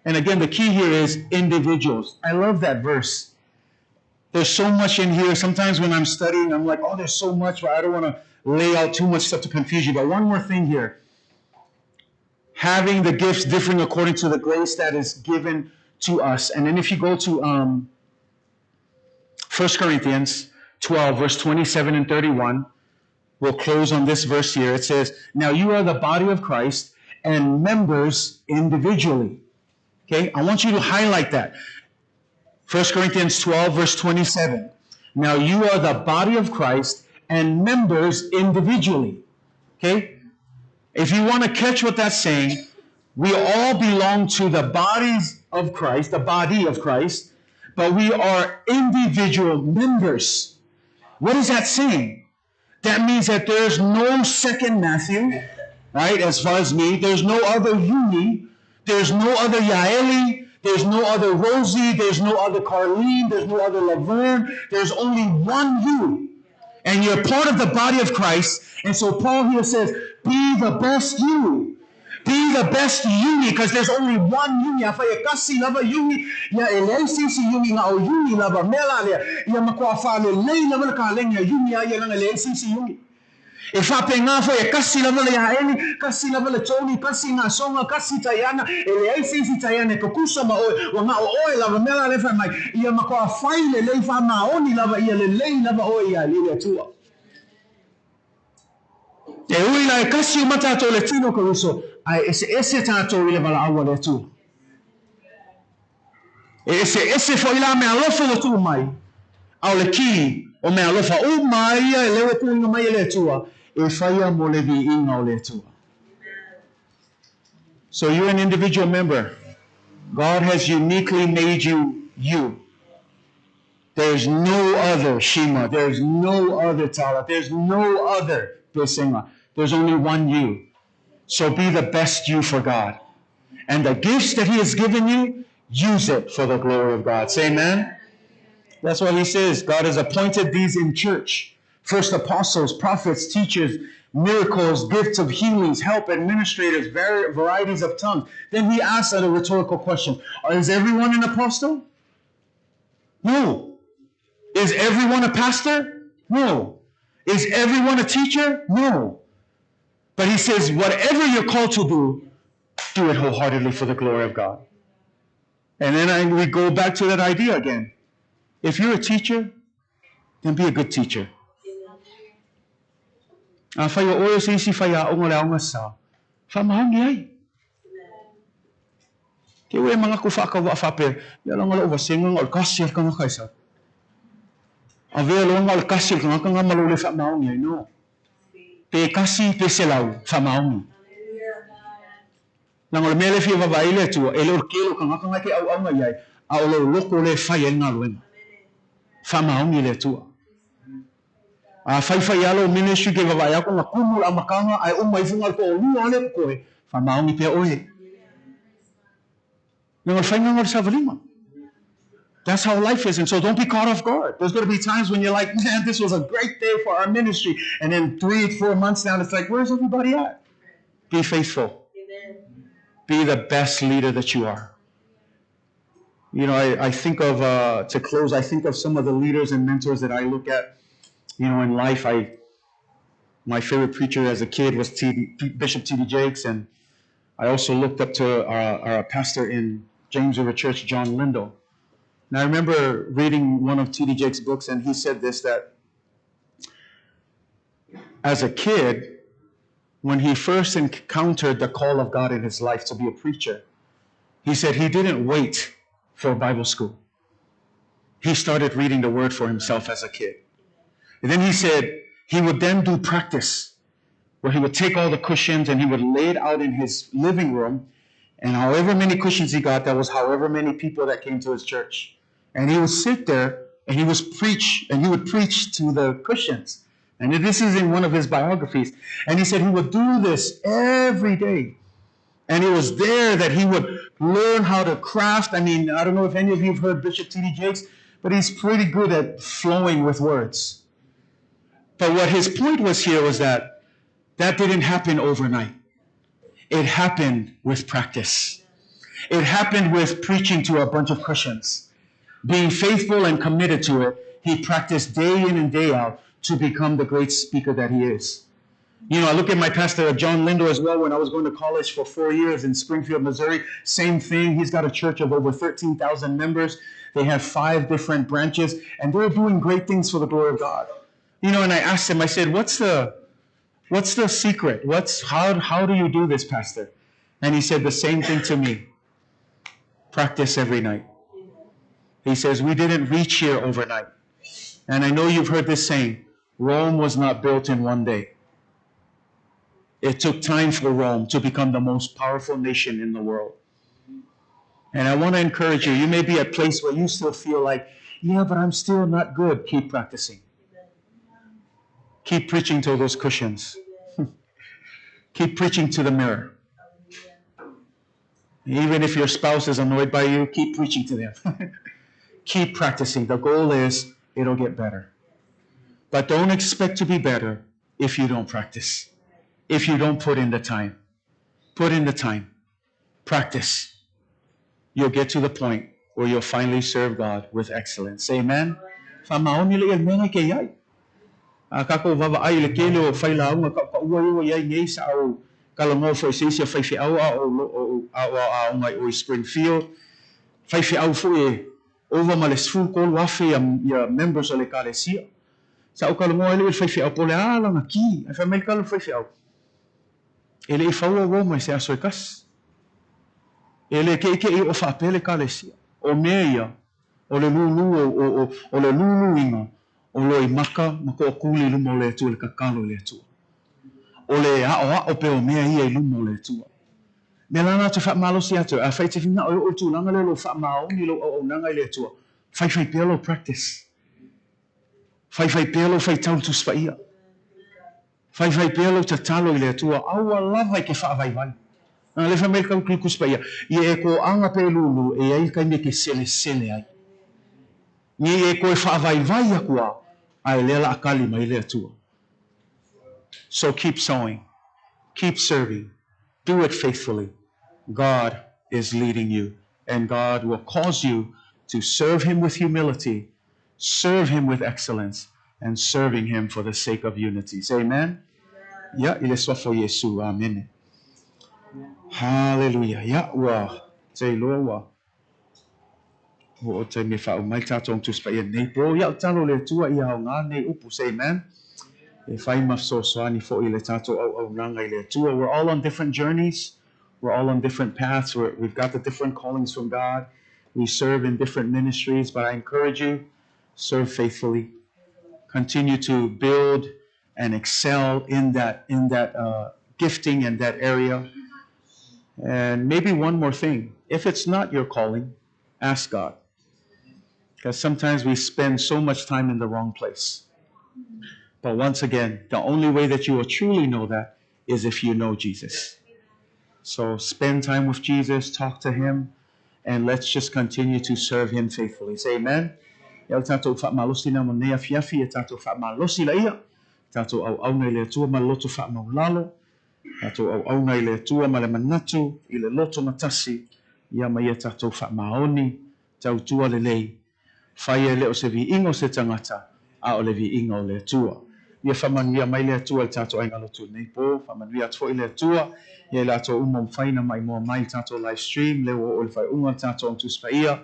S3: And again, the key here is individuals. I love that verse. There's so much in here. Sometimes when I'm studying, I'm like, oh, there's so much, but I don't want to lay out too much stuff to confuse you. But one more thing here. Having the gifts differing according to the grace that is given to us. And then if you go to 1 Corinthians 12, verse 27 and 31, we'll close on this verse here. It says, now you are the body of Christ and members individually. Okay, I want you to highlight that. 1 Corinthians 12, verse 27. Now you are the body of Christ and members individually. Okay? If you want to catch what that's saying, we all belong to the bodies of Christ, the body of Christ, but we are individual members. What is that saying? That means that there's no second Matthew, right? As far as me, there's no other Yuni, there's no other Yaeli, there's no other Rosie, there's no other Carlene, there's no other Laverne. There's only one you. And you're part of the body of Christ. And so Paul here says, be the best you. Be the best Yuni, because there's only one Yuni. Afai e kasi lava Yuni, ia e leai se isi Yuni nga o Yuni lava mea la lea, ia matua whaalelei lava le kalenge a Yuni a ia langa leai se isi Yuni. E whapengā whai e kasi lava le Yaeli, kasi lava le Tony, kasi ngā songa, kasi Taiana, e leai se isi Taiana e kukusa ma oe, ua nga o oe lava mea la lea whai mai, ia matua whai lelei whamaoni lava ia lelei lava oe ia le Atua. E ui la e kasi uma tātou le tino ka uso, ae eseese tātou i le valaau a le Atua. E eseese foi la meaalofa ua tuu mai, a o le kī o meaalofa uma ia e leo tuuina mai e le Atua, e whaia mo le viiga o le Atua. So you're an individual member. God has uniquely made you, you. There's no other Shima. There's no other Tala. There's no other Besenga. There's only one you. So be the best you for God. And the gifts that He has given you, use it for the glory of God. Say amen. That's what he says. God has appointed these in church. First apostles, prophets, teachers, miracles, gifts of healings, help, administrators, varieties of tongues. Then he asks a rhetorical question. Is everyone an apostle? No. Is everyone a pastor? No. Is everyone a teacher? No. But he says, whatever you're called to do, do it wholeheartedly for the glory of God. And then we go back to that idea again. If you're a teacher, then be a good teacher. Afai o oe o se isi faiaoga o le aoga sa, faamaoni ai. Ke ue mangaku whaakawaa whaapea, ia langa lou vasenga nga o le kasi a le tagata e sau. Avea loa nga o le kasi a le tagata nga ma lou le faamaoni ai, no. Pe kasi pe selau, faamaoni. Leaga o le mea lea e fia vaavaai ai le Atua, e le o le kele o tagata nga e ke auauna i ai, a o lou loko lea e fai ai le galuega. Faamaoni i le Atua. A faifai lava lou ministry ke vaavaai atu na tumu le amataga ae uma ifo na o le toalua lava lea e totoe, faamaoni pea oe. Leaga o le faiga lena o le savaliga. That's how life is. And so don't be caught off guard. There's going to be times when you're like, man, this was a great day for our ministry. And then 3, 4 months down, it's like, where's everybody at? Be faithful.
S1: Amen.
S3: Be the best leader that you are. I think of, to close, I think of some of the leaders and mentors that I look at in life. My favorite preacher as a kid was Bishop T.D. Jakes, and I also looked up to our pastor in James River Church, John Lindell. And I remember reading one of T.D. Jakes' books, and he said this, that as a kid, when he first encountered the call of God in his life to be a preacher, he said he didn't wait for Bible school. He started reading the Word for himself as a kid. And then he said he would then do practice where he would take all the cushions and he would lay it out in his living room. And however many cushions he got, that was however many people that came to his church. And he would sit there and he was preach and he would preach to the cushions. And this is in one of his biographies. And he said he would do this every day. And it was there that he would learn how to craft. I mean, I don't know if any of you have heard Bishop T.D. Jakes, but he's pretty good at flowing with words. But what his point was here was that that didn't happen overnight. It happened with practice. It happened with preaching to a bunch of cushions. Being faithful and committed to it, he practiced day in and day out to become the great speaker that he is. I look at my pastor, John Lindo, as well, when I was going to college for 4 years in Springfield, Missouri. Same thing. He's got a church of over 13,000 members. They have five different branches, and they're doing great things for the glory of God. And I asked him, I said, what's the secret? How do you do this, Pastor? And he said the same thing to me. Practice every night. He says, we didn't reach here overnight. And I know you've heard this saying, Rome was not built in one day. It took time for Rome to become the most powerful nation in the world. And I want to encourage you. You may be at a place where you still feel like, yeah, but I'm still not good. Keep practicing. Keep preaching to those cushions. Keep preaching to the mirror. Even if your spouse is annoyed by you, keep preaching to them. Keep practicing. The goal is it'll get better. But don't expect to be better if you don't practice, if you don't put in the time. Put in the time. Practice. You'll get to the point where you'll finally serve God with excellence. Amen. Faamaoni le mea ke iai. A kako vaavaai i le tele o failauga kaʻukaʻua ia ua i ai nei sa ou talanoa foi i se isi a faifeau a o a o aoga i o i Springfield. Faifeau foi e ova ma le 13,000 ia members o le ekalesia. Sa ou talanoa ai lea i le faifeau po o le a lana ki. Ae fai mai le tala o le faifeau. E leʻi faua Roma i se aso e tasi. E le keʻikeʻi o faapea le ekalesia. O mea ia, o le lūlū o, o, o le lūlūina o loimaka ma toʻatuli i luma o le Atua i le tatalo i le Atua. O le aʻoaʻo pea o mea ia i luma o le Atua. Mea lana te faamalosi atu, afai e te finagalo e oo i le tulaga lea o lou faamaoni lou auaunaga i le Atua, faifai pea lou practice. Faifai pea lou faitau i le Tusi Paia. Faifai pea lou tatalo i le Atua, aua lava e te faavaivai. A lea fai mai le Tusi Paia, ia e toaga pea e lūlū, e i ai le taimi e te selesele ai. Nei e toe faavaivai atu lava, ae lea o le a tali mai le Atua. So keep sowing, keep serving, do it faithfully. God is leading you, and God will cause you to serve Him with humility, serve Him with excellence, and serving Him for the sake of unity. Say amen. Ia, i le suafa o Iesu. Amene. Hallelujah. Ia, ua te iloa ua oo taimi e faauma ai le tatou Tusi Paia nei po. Ia, o tatalo i le Atua ia aogā nei upu. Say amen. E fai ma fesoasoani foi i le tatou auaunaga i le Atua. We're all on different journeys. We're all on different paths. We've got the different callings from God. We serve in different ministries, but I encourage you, serve faithfully. Continue to build and excel in that gifting and that area. And maybe one more thing. If it's not your calling, ask God. Because sometimes we spend so much time in the wrong place. But once again, the only way that you will truly know that is if you know Jesus. So spend time with Jesus, talk to him, and let's just continue to serve him faithfully. Say amen. Ia o le tatou faamalosi lena mo lenei afiafi, ia tatou faamalosi laia, tatou auauna i le Atua ma le loto faamaulalo, tatou auauna i le Atua ma le manatu i le loto gatasi, ia ma ia tatou faamaoni, tautua lelei, Faia e le o se viiga o se tagata, a o le viiga o le Atua. Ia faamanuia mai le Atua i le tatou aiga lotu i lenei po. Faamanuia atu foi le Atua ia i latou uma ua mafai ona maimoa mai i le tatou live stream lea ua oo i le faaiuga o le tatou Auga Tusi Paia.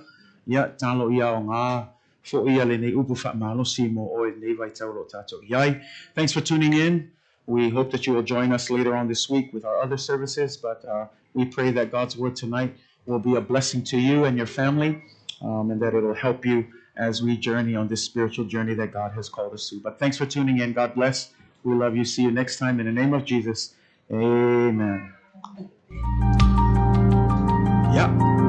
S3: Ia, talo ia aoga foi ia lenei upu faamalosi mo oe i lenei vaitau o lo o tatou i ai. Thanks for tuning in. We hope that you will join us later on this week with our other services, but we pray that God's word tonight will be a blessing to you and your family, and that it'll help you as we journey on this spiritual journey that God has called us to. But thanks for tuning in. God bless. We love you. See you next time in the name of Jesus. Amen. Yeah.